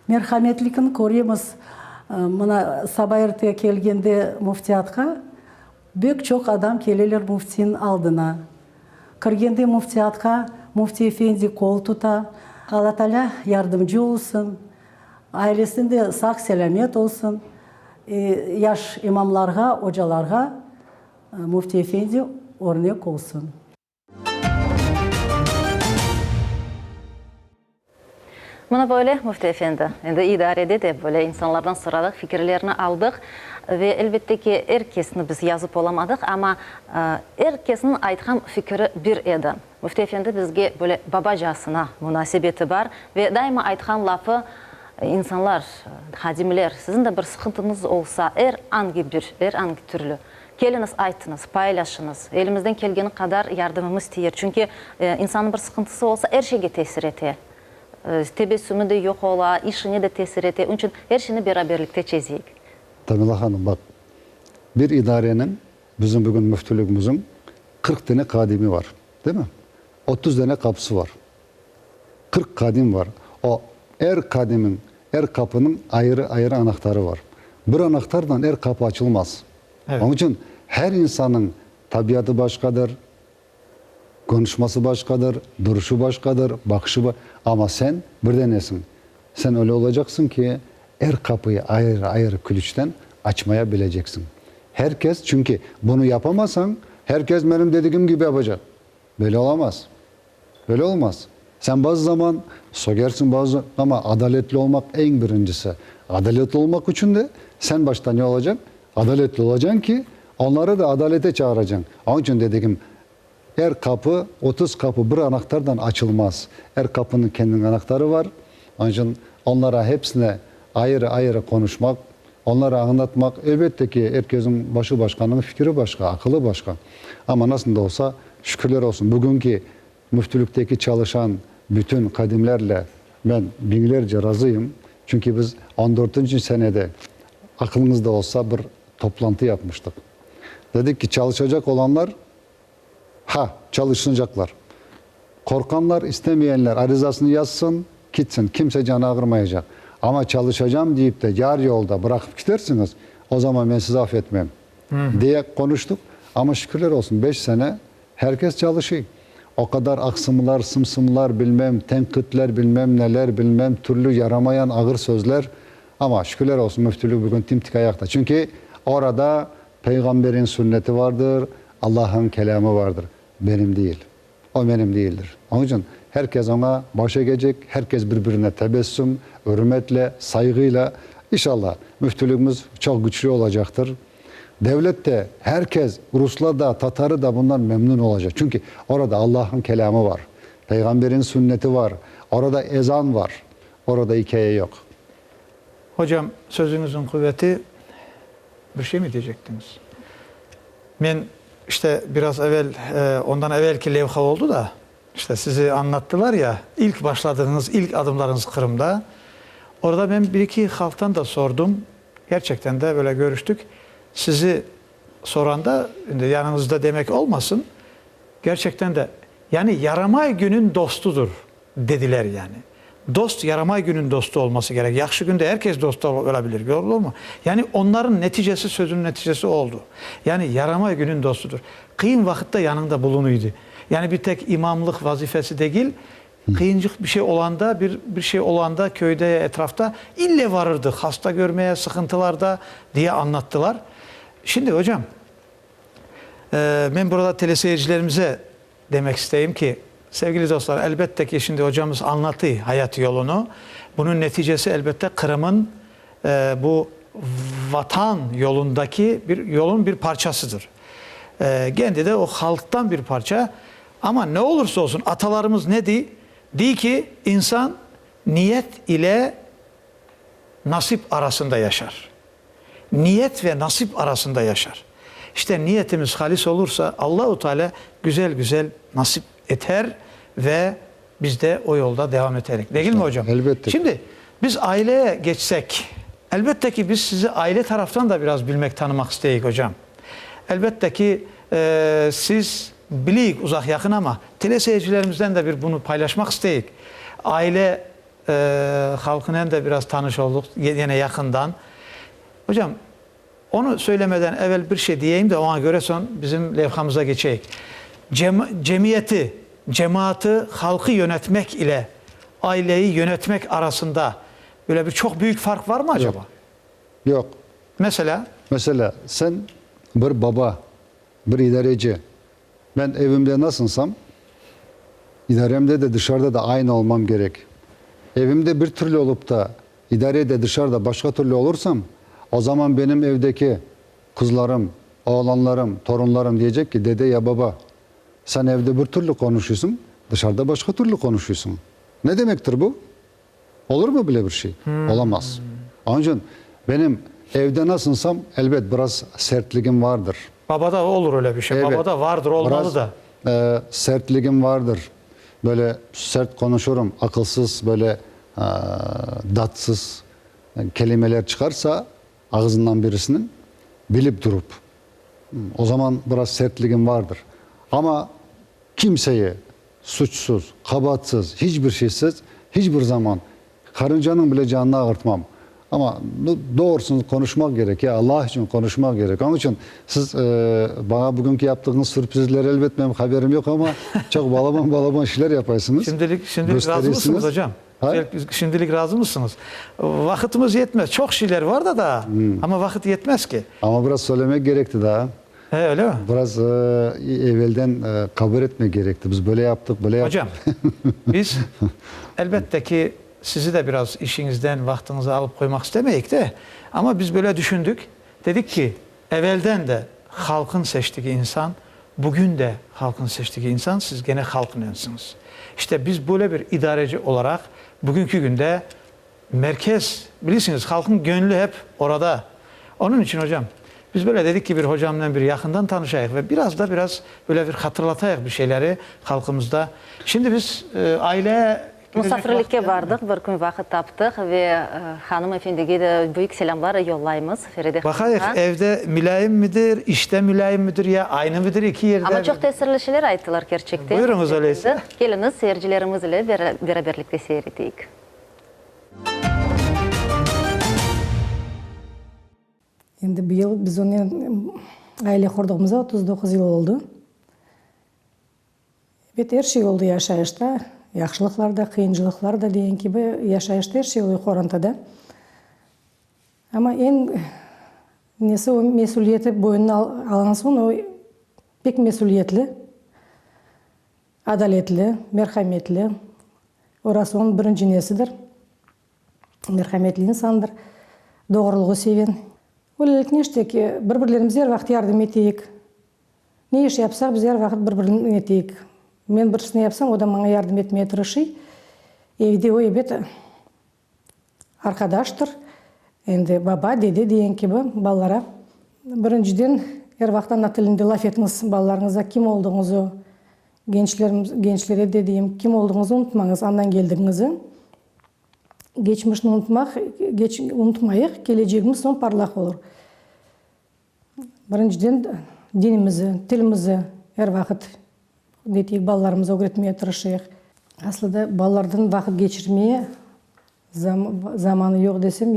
Merhametlikini köremiz, mına, saba erte kelgende müftiyatqa bek çoq adam keleler müftiyniñ aldına. Kirgende müftiyatqa müfti efendi qol tuta, Alla Taalâ yardımcı olsun, Ailesinde sağ-selâmet olsun. Yaş imamlarğa, ocalarğa Müfti efendi örnek olsun. Mına böyle, Müfti efendi, endi idarede de böyle insanlardan soradıq, fikirlerini aldıq ve elbette ki, er kesni biz yazıp olamadıq, amma er kesniñ aytqan fikiri bir edi. Müfti efendi bizge böyle babacasına munasebeti bar ve daima aytqan lafı, insanlar, hadimler, siziñ de bir sıqıntıñız olsa, er angi bir, er angi türlü, keliñiz aytıñız, paylaşıñız, elimizden kelgeni qadar yardımımız tiyer. Çünki insannıñ bir sıqıntısı olsa, er şeyge tesir ete. Tebessümi de yoq ola, işine de tesir ete. Onıñ içün er şeyni beraberlikte çezeyik. Tamila hanım, baq, bir idareniñ, bizim bugün müftülügimizin 40 dane qadimi var, değil mi? 30 dane qapısı var. 40 qadim var. O er qadimin, er qapınıñ ayrı-ayrı anahtarı var. Bir anahtardan er qapı açılmaz. Onıñ içün her insanıñ tabiatı başqadır, Konuşması başqadır, duruşu başqadır, baqışı ba, amma sen bir denesiñ. Sen öyle olacaqsıñ ki, er qapıyı ayrı-ayrı külüçten açmaya bileceksiñ. Her kes, çünki bunı yapamasañ, her kes menim dedigim kibi yapacaq. Böyle olamaz. Böyle olmaz. Sen bazı zaman sögersiñ, bazı, amma adaletli olmaq eñ birincisi. Adaletli olmaq içün de sen başta ne olacañ? Adaletli olacañ ki, onları da adalete çağıracañ. Onıñ içün dedigim, er qapı, 30 qapı bir anahtardan açılmaz. Er qapınıñ kendiniñ anahtarı var. Onıñ içün onlara hepsine ayırı-ayırı qonuşmaq, onlara añlatmaq, elbette ki, er kesniñ başı başqanıñ fikiri başqa, aqılı başqa. Amma nasıl da olsa, şükürler olsun, bugünki müftülükteki çalışan bütün qadimlerle ben biñlerce razıyım. Çünki biz on dörtünci senede, aqılıñızda olsa, bir toplantı yapmıştıq. Dedik ki, çalışacaq olanlar, ha, çalışsıncaqlar. Qorqqanlar, istemeyenler arizasını yazsın, kitsin, kimse canı ağırmayacaq. Amma çalışacam deyip de yar yolda bıraqıp kitersiñiz, o zaman men sizi af etmem, diye qonuştıq. Amma şükürler olsun, beş sene Her kes çalışıy. O qadar aqsımlar, sımsımlar, bilmem, tenqitler, bilmem neler, bilmem, türlü yaramayan ağır sözler. Amma, şükürler olsun, müftülük bugün tim-tik ayaqta. Çünki orada Peyğamberin sünneti vardır, Allah'ın kelâmı vardır. Benim değil. O menim değildir. Onıñ içün her kes oña baş egecek, her kes bir-birine tebessüm, ürmetle, sayğıyla. İnşallah, müftülügimiz çoq güçlü olacaqtır. Devlet de, her kes, ruslar da, tatarı da bundan memnun olacaq. Çünki orada Allah'ın kelâmı var, Peyğamberin sünneti var, orada ezan var, orada ikâye yoq. Hocam, sözüñizniñ quveti, bir şey mi deycektiñiz? Men, işte, biraz evel, ondan evelki levha oldı da, işte, sizi añlattılar ya, ilk başladığıñız, ilk adımlarıñız Qırımda. Orada men bir-eki halqtan da sordum, Gerçekten de böyle görüştük. Sizi soranda, şimdi yanıñızda demek olmasın, gerçekten de, yani yaramay günün dostudır, dediler yani. Dost yaramay günün dostu olması kerek. Yahşı günde er kes dost olabilir, olur mu? Yani onların neticesi, sözüniñ neticesi oldu. Yani yaramay günün dostudır. Qıyın vaqıtta yanıñda bulunıydı. Yani bir tek imamlıq vazifesi degil, Qıyıncıq bir şey olanda, bir bir şey olanda köyde, etrafta ille varırdıq, hasta körmeye, sıqıntılarda, diye añlattılar. Şimdi, ocam, men burada teleseyircilerimize demek isteyim ki, sevgili dostlar, elbette ki, şimdi ocamız añlatıy hayat yolunı. Bunıñ neticesi, elbette, Qırım'ın bu Vatan yolundaki bir yolun bir parçasıdır. Kendi de o halqtan bir parça. Amma ne olursa olsun, atalarımız ne dey? Dey ki, insan niyet ile nasip arasında yaşar. Niyet ve nasip arasında yaşar. İşte niyetimiz halis olursa, Allahu Teala güzel-güzel nasip eter ve biz de o yolda devam eterik. Degil mi, ocam? Elbette. Şimdi biz aileye geçsek, elbette ki, biz sizi aile taraftan da biraz bilmek, tanımaq isteyik, ocam. Elbette ki, siz bileyik uzaq-yaqın, amma teleseyircilerimizden de bir bunı paylaşmaq isteyik. Aile halqınen de biraz tanış olduq, yine yaqından. Ocam, onı söylemeden evel bir şey diyeyim de, oña köre soñ bizim levhamıza geçeyik. Cemiyeti, cemaatı, halqı yönetmek ile aileyi yönetmek arasında böyle bir çoq büyük farq varmı acaba? Yoq. Meselâ? Meselâ, sen bir baba, bir idareci. Ben evimde nasılsam, idaremde de, dışarıda da aynı olmam kerek. evimde bir türlü olup da, idarede dışarıda başqa türlü olursam, o zaman benim evdeki qızlarım, oğlanlarım, torunlarım diyecek ki, dede ya baba, sen evde bir türlü qonuşuysıñ, dışarıda başqa türlü qonuşuysıñ. Ne demektir bu? Olur mı böyle bir şey? Olamaz. Onıñ içün benim evde nasılsam, elbet, biraz sertligim vardır. Babada olur öyle bir şey. Evet. Babada vardır, olmalı Biraz, da. sertligim vardır. Böyle sert konuşurum, aqılsız, böyle datsız kelimeler çıqarsa ağzından birisiniñ, bilip durup, o zaman biraz sertligim vardır. Amma kimseye suçsuz, qabaatsız, hiç bir şeysiz, hiç bir zaman qarıncanıñ bile canını ağırtmam. Amma doğrusını qonuşmaq kerek, ya Allah içün qonuşmaq kerek. Onıñ içün siz maña bugünki yaptığıñız sürprizler, elbet, menim haberim yoq, amma çoq balaban-balaban şeyler yapaysıñız, Şimdilik, şimdilik razı mısıñız, hocam? Şimdilik razı mısıñız? Vaqıtımız yetmez. Çoq şeyler var da daa, amma vaqıt yetmez ki. Amma biraz söylemek kerekti daa. He, öyle mi? Biraz evelden qabul etmek kerekti. Biz böyle yaptıq, böyle yaptıq. Hocam, biz, elbette ki, sizi de biraz işiñizden, vaqtıñızı alıp qoymaq istemeyik de, amma biz böyle düşündik, dedik ki, evelden de halqın seçtigi insan, bugün de halqın seçtigi insan, siz gene halqnensiñiz. İşte, biz böyle bir idareci olaraq, bugünki künde Merkez, bilirsiñiz, halqnıñ göñlü hep orada. Onıñ içün, ocam, biz böyle dedik ki, bir hocamnen bir yaqından tanışayıq ve biraz da biraz böyle bir hatırlatayıq bir şeyleri halqımızda. Şimdi biz aile kirecek Musafirlikke bardıq, bir kün vaqıt taptıq ve hanım efendige de büyük selâmlar yollaymız, Feride hanımğa. Baqayıq, evde mulâyim midir, işte mulâyim midir ya aynı midir eki yerde? Amma çoq tesirli şeyler ayttılar kerçekten. Buyurıñız öyleyse. Keliñiz, seyircilerimiz ile beraberlikte seyir eteyik. Endi bu yıl biz onen aile qurduğımıza 39 yıl oldı. Ebet, er şey oldı yaşayışta, yahşılıqlar da, qıyıncılıqlar da degen kibi, yaşayışta er şey oluyor qorantada. Amma eñ nesi o mesüliyeti boynuna alğan soñ o pek mesüliyetli. Adaletli, merhametli, orası onıñ birinci nesidir. Merhametli insandır, doğrulığı seven. Öyleliknen işte ki, bir-birlerimize er vaqıt yardım eteyik. Ne iş yapsaq, biz er vaqıt bir-birine eteyik. Men birisine yapsam, o da maña yardım etmeye tırışıy. Evde o, ebet, Arqadaştır. Endi baba, dede degen kibi balalara. Birinciden, er vaqıt ana tilinde laf etiñiz balalarıñıza, kim olduñızı, gençlerimiz, gençlere de deyim, kim olduñızı unutmañız, andan keldigiñizi. Geçmişni unutmaq, geç, unutmayıq, kelecegimiz soñ parlaq olur. Birinciden, dinimizi, tilimizi er vaqıt ne deyik, balalarımıza ögretmege tırışayıq. Aslı da balalardan vaqıt keçirmeye zamanı yoq desem,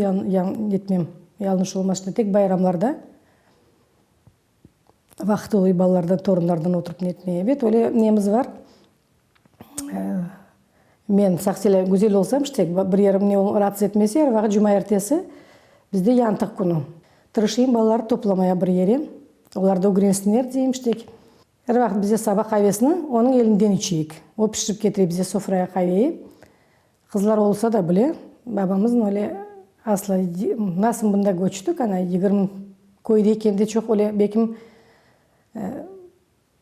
netmem, yanlış olmaz. İşte tek bayramlarda vaqıt oluy balalardan, torunlardan oturıp netmeye. Ebet, öyle nemiz bar. Men sağ-selâ güzel olsam, işte, bir yerim ne raatsız etmese, er vaqıt cumaertesi bizde yantıq künü. Tırışayım balalarnı toplamaya bir yere, olar da ögrensinler deyim, işte. Er vaqıt bize saba qavesini onıñ elinden içeyik. O pişirip ketire bize sofraya qaveyi. Qızlar olsa da bile, babamızın öyle asla, nasıl mında köçtik, ana, 20 köyde ekende çoq öyle bekim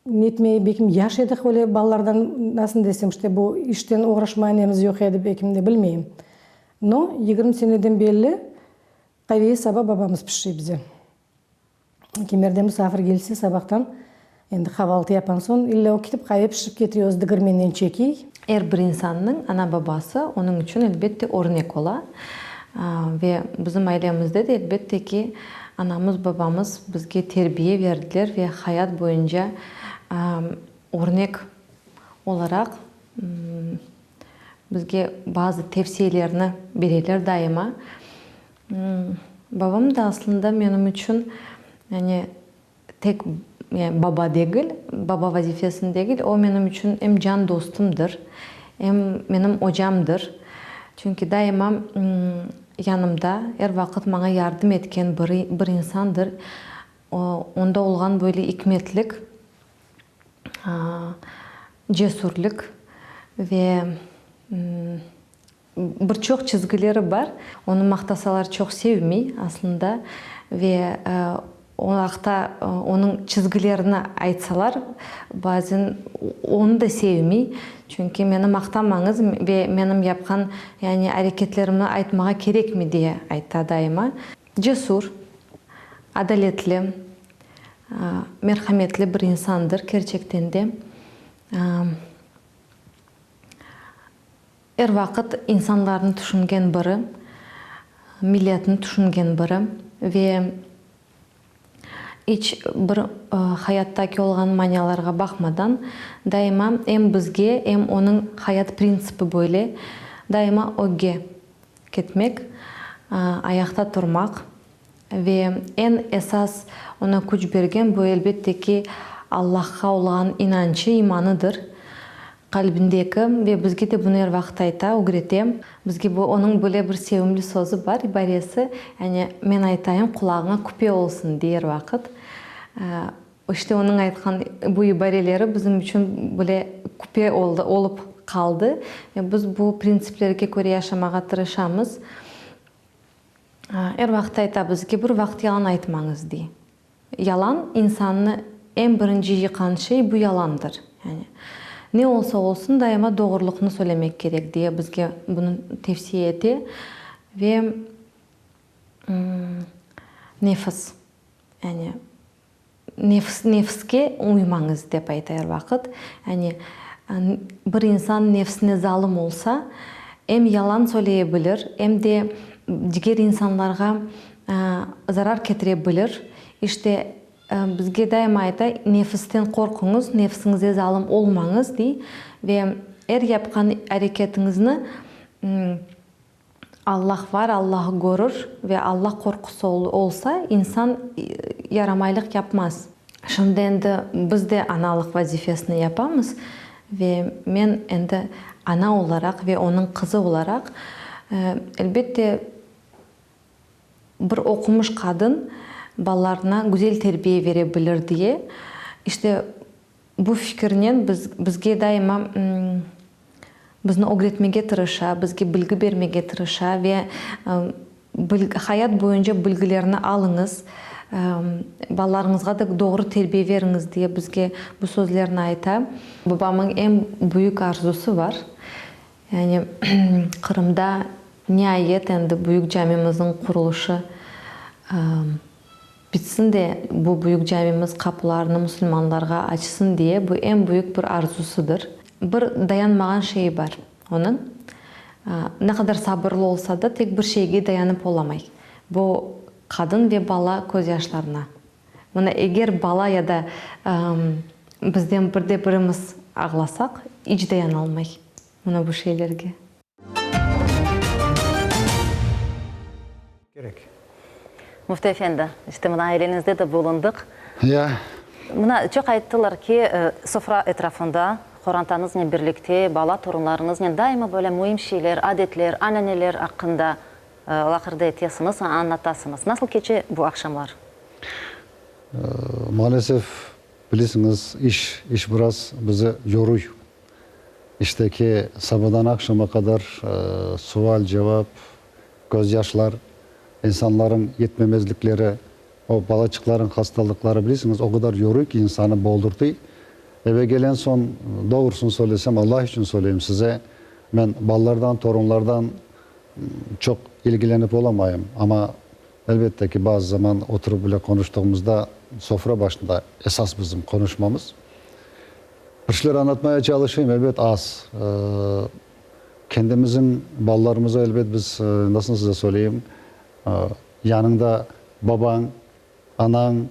Netmey, bekim yaş edik öyle balalardan, nasıl desem, işte bu işten oğraşma nemiz yoq edi bekim de, bilmeyim. No, 20 seneden belli qaveyi saba babamız pişire bize. Kimerde musafir kelse sabahtan, endi qavaltı yapan soñ, illa o ketip qave pişirip ketire, özü digirmenden çekiy. Er bir insannıñ ana-babası onıñ içün, elbette, örnek ola. Ve bizim ailemizde de, elbette ki, anamız, babamız bizge terbiye berdiler ve hayat boyunca örnek olaraq bizge bazı tevsiyelerni bereler daima. Babam da aslında menim içün, yani, Tek baba degil, baba vazifesini degil, o menim içün em can dostumdır, em menim ocamdır. Çünki daima yanımda, er vaqıt maña yardım etken bir insandır. Onda olğan böyle ikmetlik, cesürlik ve. bir çoq çizgileri bar. Onı maqtasalar çoq sevmey aslında ve o aqta onıñ çizgilerini aytsalar, bazen onı da sevmey. Çünki meni maqtamañız ve menim yapqan yani areketlerimni aytmağa kerekmey diye ayta daima. Cesur, adaletli, merhametli bir insandır kerçekten de. Er vaqıt insanlarnı tüşüngen biri, milletni tüşüngen biri ve iç bir hayattaki olğan manialarğa baqmadan, daima em bizge, em onıñ hayat printsipi böyle, daima ögge ketmek, ayaqta turmaq ve eñ esas oña küç bergen bu, elbette ki, Allahqa olğan inançı, imanıdır. Qalbindeki, ve bizge de bunı er vaqıt ayta, ögrete. Bizge bu, onıñ böyle bir sevimli sözü bar, ibaresi, yani, men aytayım, qulağıña küpe olsun, dey er vaqıt. İşte, onıñ aytqan bu ibareleri bizim içün böyle küpe oldı, olıp qaldı. Ve biz bu printsiplerge köre yaşamağa tırışamız. Er vaqıt ayta bizge, bir vaqıt yalan aytmañız, dey. Yalan, insannı eñ birinci yıqan şey bu yalandır. Yani, ne olsa olsun, daima doğrulıqnı söylemek kerek, diye bizge bunı tevsiye ete. Ve nefis, yani, nefis, nefiske uymañız, dep ayta er vaqıt. Yani, bir insan nefsine zalım olsa, em yalan söyleye bilir, em de diger insanlarğa zarar ketire bilir. İşte, bizge daima ayta, nefisten qorquñız, nefsiñize zalım olmañız, dey ve er yapqan areketiñizni Allah var, Allah körür ve Allah qorqusı olsa, insan yaramaylıq yapmaz. Şimdi endi biz de analıq vazifesini yapamız ve men endi ana olaraq ve onıñ qızı olaraq, elbette, Bir oqumış qadın balalarına güzel terbiye vere bilir diye, işte, bu fikirnen biz, bizge daima bizni ögretmege tırışa, bizge bilgi bermege tırışa ve hayat boyunca bilgilerni alıñız, balalarıñızğa da doğru terbiye veriñiz diye bizge bu sözlerni ayta. Babamıñ eñ büyük arzusı var, Yani, Qırımda niayet endi büyük camimizniñ qurulışı bitsin de, bu büyük camimiz qapılarını musulmanlarğa açsın diye, bu eñ büyük bir arzusıdır. Bir dayanmağan şeyi bar onıñ, ne qadar sabırlı olsa da, tek bir şeyge dayanıp olamay, bu qadın ve bala közyaşlarına. Mına, eger bala ya da bizden bir de birimiz ağlasaq, iç dayanalmay mına bu şeylerge. Kerek. Müfti efendi, işte mına aileñizde de bulundıq. Ya. Mına, çoq ayttılar ki, sofra etrafında qorantañıznen birlikte, bala torunlarıñıznen daima böyle müim şeyler, adetler, ananeler aqqında Laqırdı etesiñiz, añlatasıñız. Nasıl keçe bu aqşamlar? Maalesef, bilesiñiz, iş, iş biraz bizi yoruy. İşteki sabadan aqşama qadar sual, cevap, közyaşlar, insanlarıñ yetmemezlikleri, o balaçıqlarıñ hastalıqları, bilesiñiz, o qadar yoruy ki, insanı boldurtıy. Eve gelen soñ, doğrusını söylesem, Allah içün söyleyim size, men balalardan, torunlardan Çoq ilgilenip olamayım, amma, elbette ki, bazı zaman oturıp bile qonuştığımızda, sofra başında esas bizim qonuşmamız. Bir şeyler añlatmaya çalışayım, elbet, az. Kendimizin balalarımıza, elbet, biz, nasıl size söyleyim, yanıñda babañ, anañ,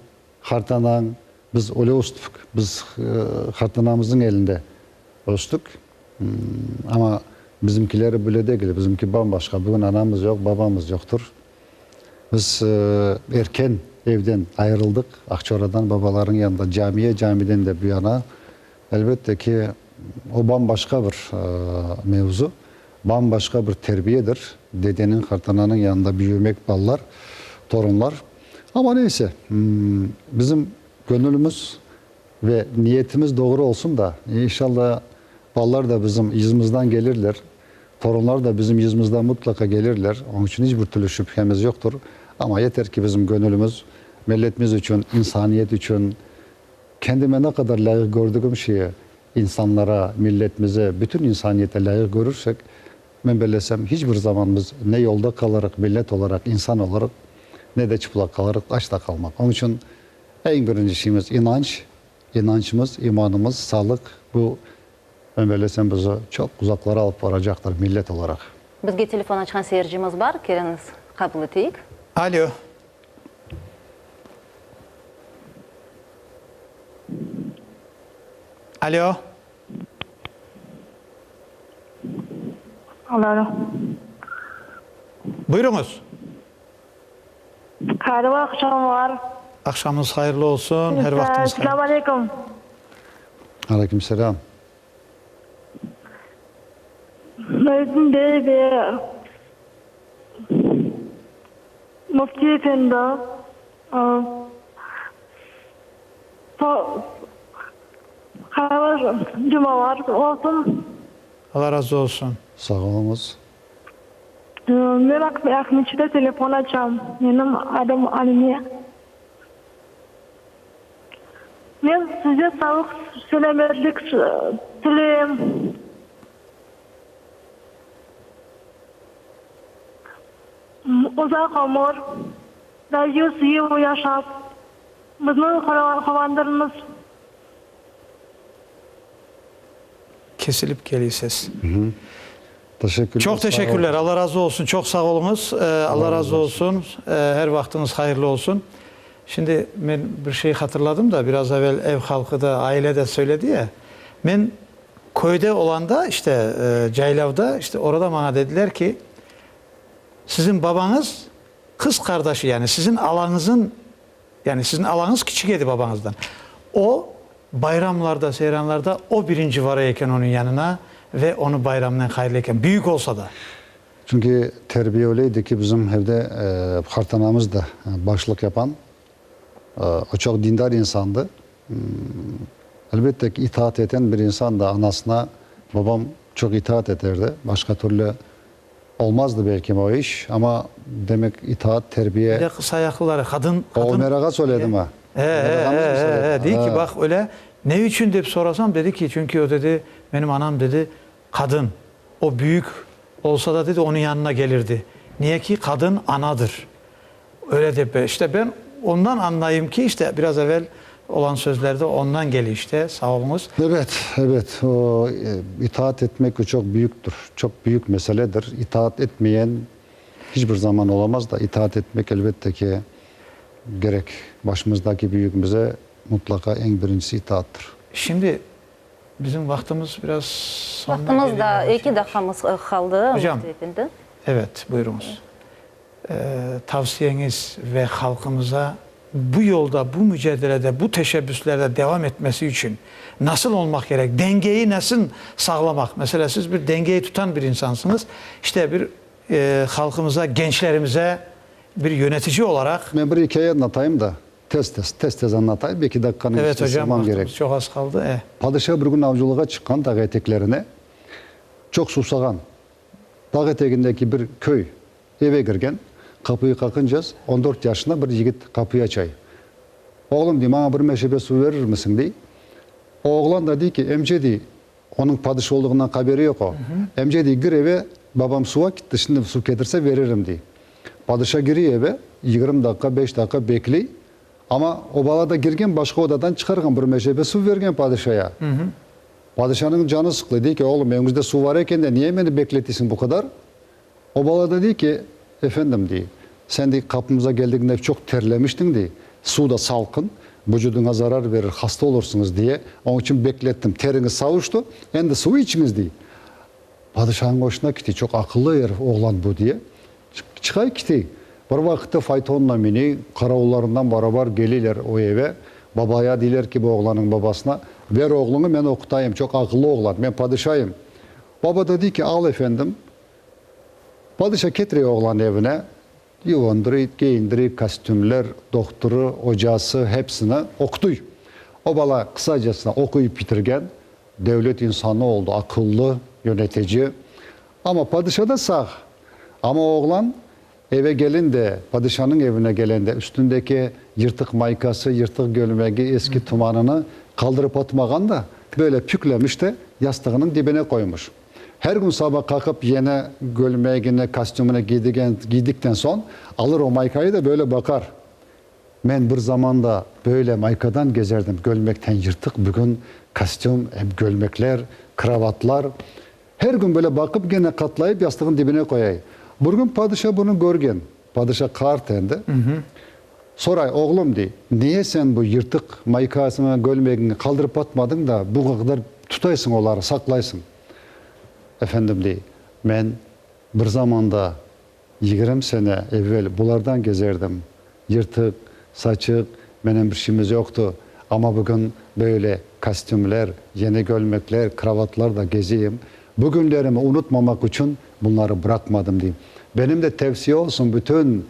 qartanañ, biz öyle östük, biz qartanamıznıñ elinde Östük. Amma bizimkileri böyle degil, bizimki bam-başqa. Bugün anamız yoq, babamız yoqtır. Biz erken evden ayırıldıq, Aqçoradan babalarnıñ yanında camiye, camiden de bu yana. Elbette ki, o bam-başqa bir mevzu, bam-başqa bir terbiyedir, dedeniñ, qartananıñ yanında büyümek balalar, torunlar. Amma neyse, bizim göñülimiz Ve niyetimiz doğru olsun da, inşallah, balalar da bizim izimizden kelirler. Torunlar da bizim yüzümizden mutlaqa gelirler. Onıñ içün hiç bir türlü şübhemiz yoqtur. Amma yeter ki bizim gönülimiz milletimiz içün, insaniyet içün, kendime ne qadar lâyıq gördügim şeyi insanlara, milletimize, bütün insaniyete lâyıq görürsek, men bellesem, hiç bir zaman biz ne yolda qalırıq millet olaraq, insan olaraq, ne de çıplaq qalırıq, aç da qalmaq. Onıñ içün eñ birinci şeyimiz inanç, inançımız, imanımız, sağlıq, bu, men bellesem, bizi çoq uzaqlara alıp baracaqtır millet olaraq. Bizge telefon açqan seyircimiz bar, keliñiz, qabul eteyik. Alo. Alo. Alo. Buyurıñız. Hayırlı aqşamlar. Aqşamıñız hayırlı olsun, her vaqtıñız hayırlı. Selâm aleyküm. Aleyküm selâm. Nuretdin bey ve Müfti efendi, hayırlı cumalar olsun. Allah razı olsun. Sağ oluñız. Men Aqmescitte telefon açam. Menim adım Alime. Men size sağlıq, selâmetlik tileyim. Uzaq ömür, daa yuz yıl yaşap, bizni quvandırıñız. Kesilip keliy ses. Teşekkürler. Çoq teşekkürler. Alla razı olsun. Çoq sağ oluñız. Alla razı olsun. Her vaqtıñız hayırlı olsun. Şimdi men bir şey hatırladım da, biraz evel ev halqı da, aile de söyledi ya. Men köyde olanda, işte, caylavda, işte, orada maña dediler ki, siziñ babañız qız qardaşı, yani siziñ alañızıñ, yani siziñ alañız kiçik edi babañızdan. O, Bayramlarda, seyranlarda o birinci vara eken onıñ yanına ve onı bayramnen hayırlay eken, büyük olsa da. Çünki terbiye öyle edi ki, bizim evde qartanamız da başlıq yapan, o çoq dindar insandı. Elbette ki, itaat eten bir insan da anasına babam çoq itaat eterdi, başqa türlü olmazdı belkim o iş, amma demek itaat, terbiye. Bir de qız ayaqlıları, qadın, O qadın. Ömer ağa söyledimi? E, e, e, e, dey ki, baq öyle, ne içün dep sorasam, dedi ki, çünki o dedi, menim anam dedi, qadın, o büyük olsa da dedi, onıñ yanına kelirdi. Niye ki, qadın anadır. Öyle dep, işte ben ondan añlayım ki, işte biraz evel olan sözler de ondan geliy işte, sağ oluñız. Ebet, ebet, o, itaat etmek o çoq büyüktir, çoq büyük meseledir. İtaat etmeyen hiç bir zaman olamaz da, itaat etmek elbette ki gerek. Başımızdaki büyükimize mutlaqa eñ birincisi itaattır. Şimdi bizim vaqtımız biraz soñuna Vaqtımız geliyor da yavaş eki yavaş. daqqamız qaldı, Hocam, Müfti efendi. evet, buyuruñız. Tavsiyeñiz ve halqımıza bu yolda, bu mücadelede, bu teşebbüslerde devam etmesi içün nasıl olmaq kerek, dengeyi nasıl sağlamaq? Meselâ, siz bir dengeyi tutan bir insansıñız. İşte, bir halqımıza, gençlerimize bir yönetici olaraq. Men bir ikâye anlatayım da, tez-tez, tez-tez anlatayım, eki daqiqanıñ Evet, içinde hocam, sığmam vaqtımız kerek. çoq az qaldı. E. Padişa bir kün avcılığa çıqqan dağ eteklerine, çoq susağan. Dağ etegindeki bir köy eve kirgen, qapıyı qaqıncaz, on dört yaşında bir yigit qapıyı açay. Oğlum, dey, maña bir meşebe suv verirmisiñ, dey. O oğlan da dey ki, emce, dey, onıñ padişa olduğından haberi yoq o. Emce, dey, gir eve, babam suva kitti, şimdi suv ketirse veririm, dey. Padişa kiriy eve, 20 daqqa, beş daqqa bekley, amma o bala da kirgen, başqa odadan çıqarğan, bir meşebe suv bergen padişaya. Padişanıñ canı sıqılay, dey ki, Oğlum, eviñizde suv bar eken de, niye meni bekletiysiñ bu qadar? O bala da dey ki, Efendim, dey, sen, dey, qapımıza keldigiñde çoq terlemiştiñ, dey, suv da salqın, vucudıña zarar verir, hasta olursıñız, diye, onıñ içün beklettim, teriñiz savuştı, endi suv içiñiz, dey. Padişanıñ hoşuna kiti, çoq aqıllı erif, oğlan bu, diye, çıqay kiti. Bir vaqıtta faytonla miniy, qaravullarından barabar keliyler o eve, babaya deyler ki, bu oğlannıñ babasına, Ver oğluñı, men oqutayım, çoq aqıllı oğlan, men padişayım. Baba da dey ki, Al, efendim. Padişa ketire oğlannı evine, yuvundırıy, kiyindiriy, kostümler, dohturı, ocası, hepsini oqutuy. O bala qısacasına oquyıp bitirgen, devlet insanı oldı, aqıllı, yönetici. Amma padişa da sağ. Amma oğlan eve gelinde, padişanıñ evine gelende, üstündeki yırtıq maykası, yırtıq gölmegi, eski tumanını qaldırıp atmağan da, böyle püklemiş de yastığınıñ dibine qoymuş. Her gün saba qaqıp yeni gölmegini, kostümini giydigen, giydikten soñ, alır o maykayı da böyle baqar. Men bir zamanda böyle maykadan gezerdim, gölmekten yırtıq, bugün kostüm, hep gölmekler, kravatlar. Her gün böyle baqıp, gene qatlayıp yastığın dibine qoyay. Bir gün padişa bunı körgen. Padişa qart endi. Soray, Oğlum, dey, neye sen bu yırtıq maykasını, gölmegiñni qaldırıp atmadıñ da, bu qadar tutaysıñ oları, saqlaysıñ? Efendim, dey, men bir zamanda 20 sene evvel bulardan gezerdim. Yırtıq, saçıq, menem bir şeyimiz yoqtı. Amma bugün böyle kostümler, yeni gölmekler, kravatlar da gezeyim. Bu günlerimi unutmamaq içün bunları bıraqmadım, dey. Benim de tevsiye olsun bütün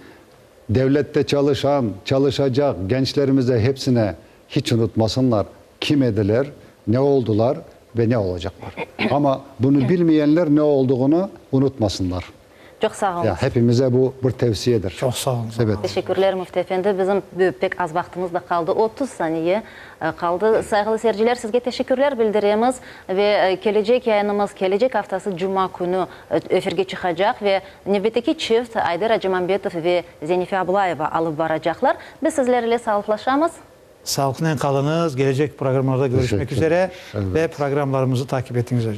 devlette çalışan, çalışacaq gençlerimize hepsine hiç unutmasınlar, kim ediler, ne oldular ve ne olacaqlar. Amma bunı bilmeyenler ne olduğunu unutmasınlar. Çoq sağ oluñız. Ya, hepimize bu bir tevsiyedir. Çoq sağ oluñız. Evet. Teşekkürler, Müfti efendi. Bizim pek az vaqtımız da qaldı, 30 saniye qaldı. Sayğılı seyirciler, sizge teşekkürler bildiremiz ve kelecek yayınımız kelecek aftası cuma künü efirge çıqacaq ve nevbetteki çift Ayder Acimambetov ve Zenife Ablayeva alıp baracaqlar. Biz sizler ile sağlıqlaşamız. Sağlıqnen qalıñız, gelecek programmalarda körüşmek üzere ve programlarımızı takip etiñiz.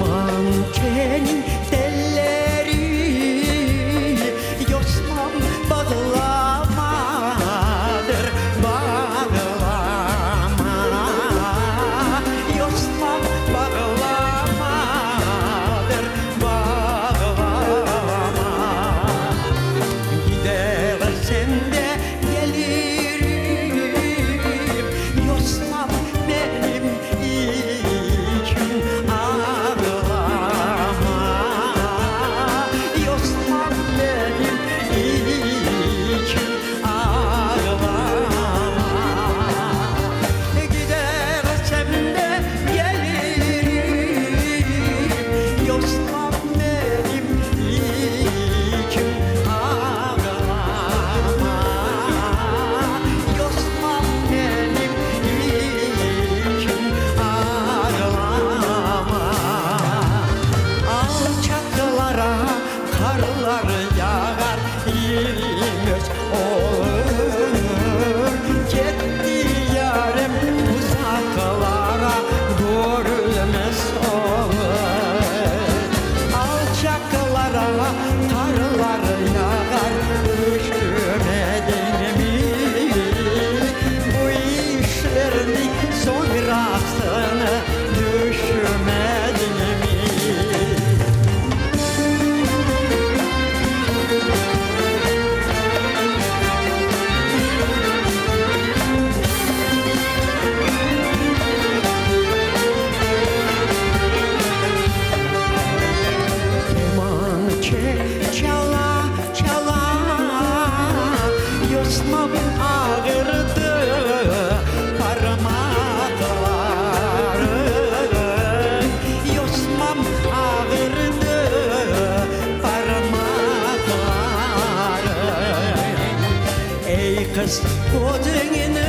Kemançeniñ telleri yosmam bağlamadır, bağlama. Yosmam bağlamadır, bağlama. Gidersem de gelirim, yosmam benim içün ağlama. Yosmam benim içün ağlama. Gidersem de gelirim, yosmam benim içün ağlama. Yosmam benim içün ağlama. Alçaqlara qarlar yağar, irimiz olur. Ketti yarem uzaqlara, körülmez olur. Alçaqlara qarlar yağar, üşümediñmi? Bu işlerniñ soñrasını tüşünmediñmi? Kemançe çala, çala, yosmam ağırdı parmaqlarıñ, yosmam ağırdı parmaqlarıñ. Ey qız, közüñni.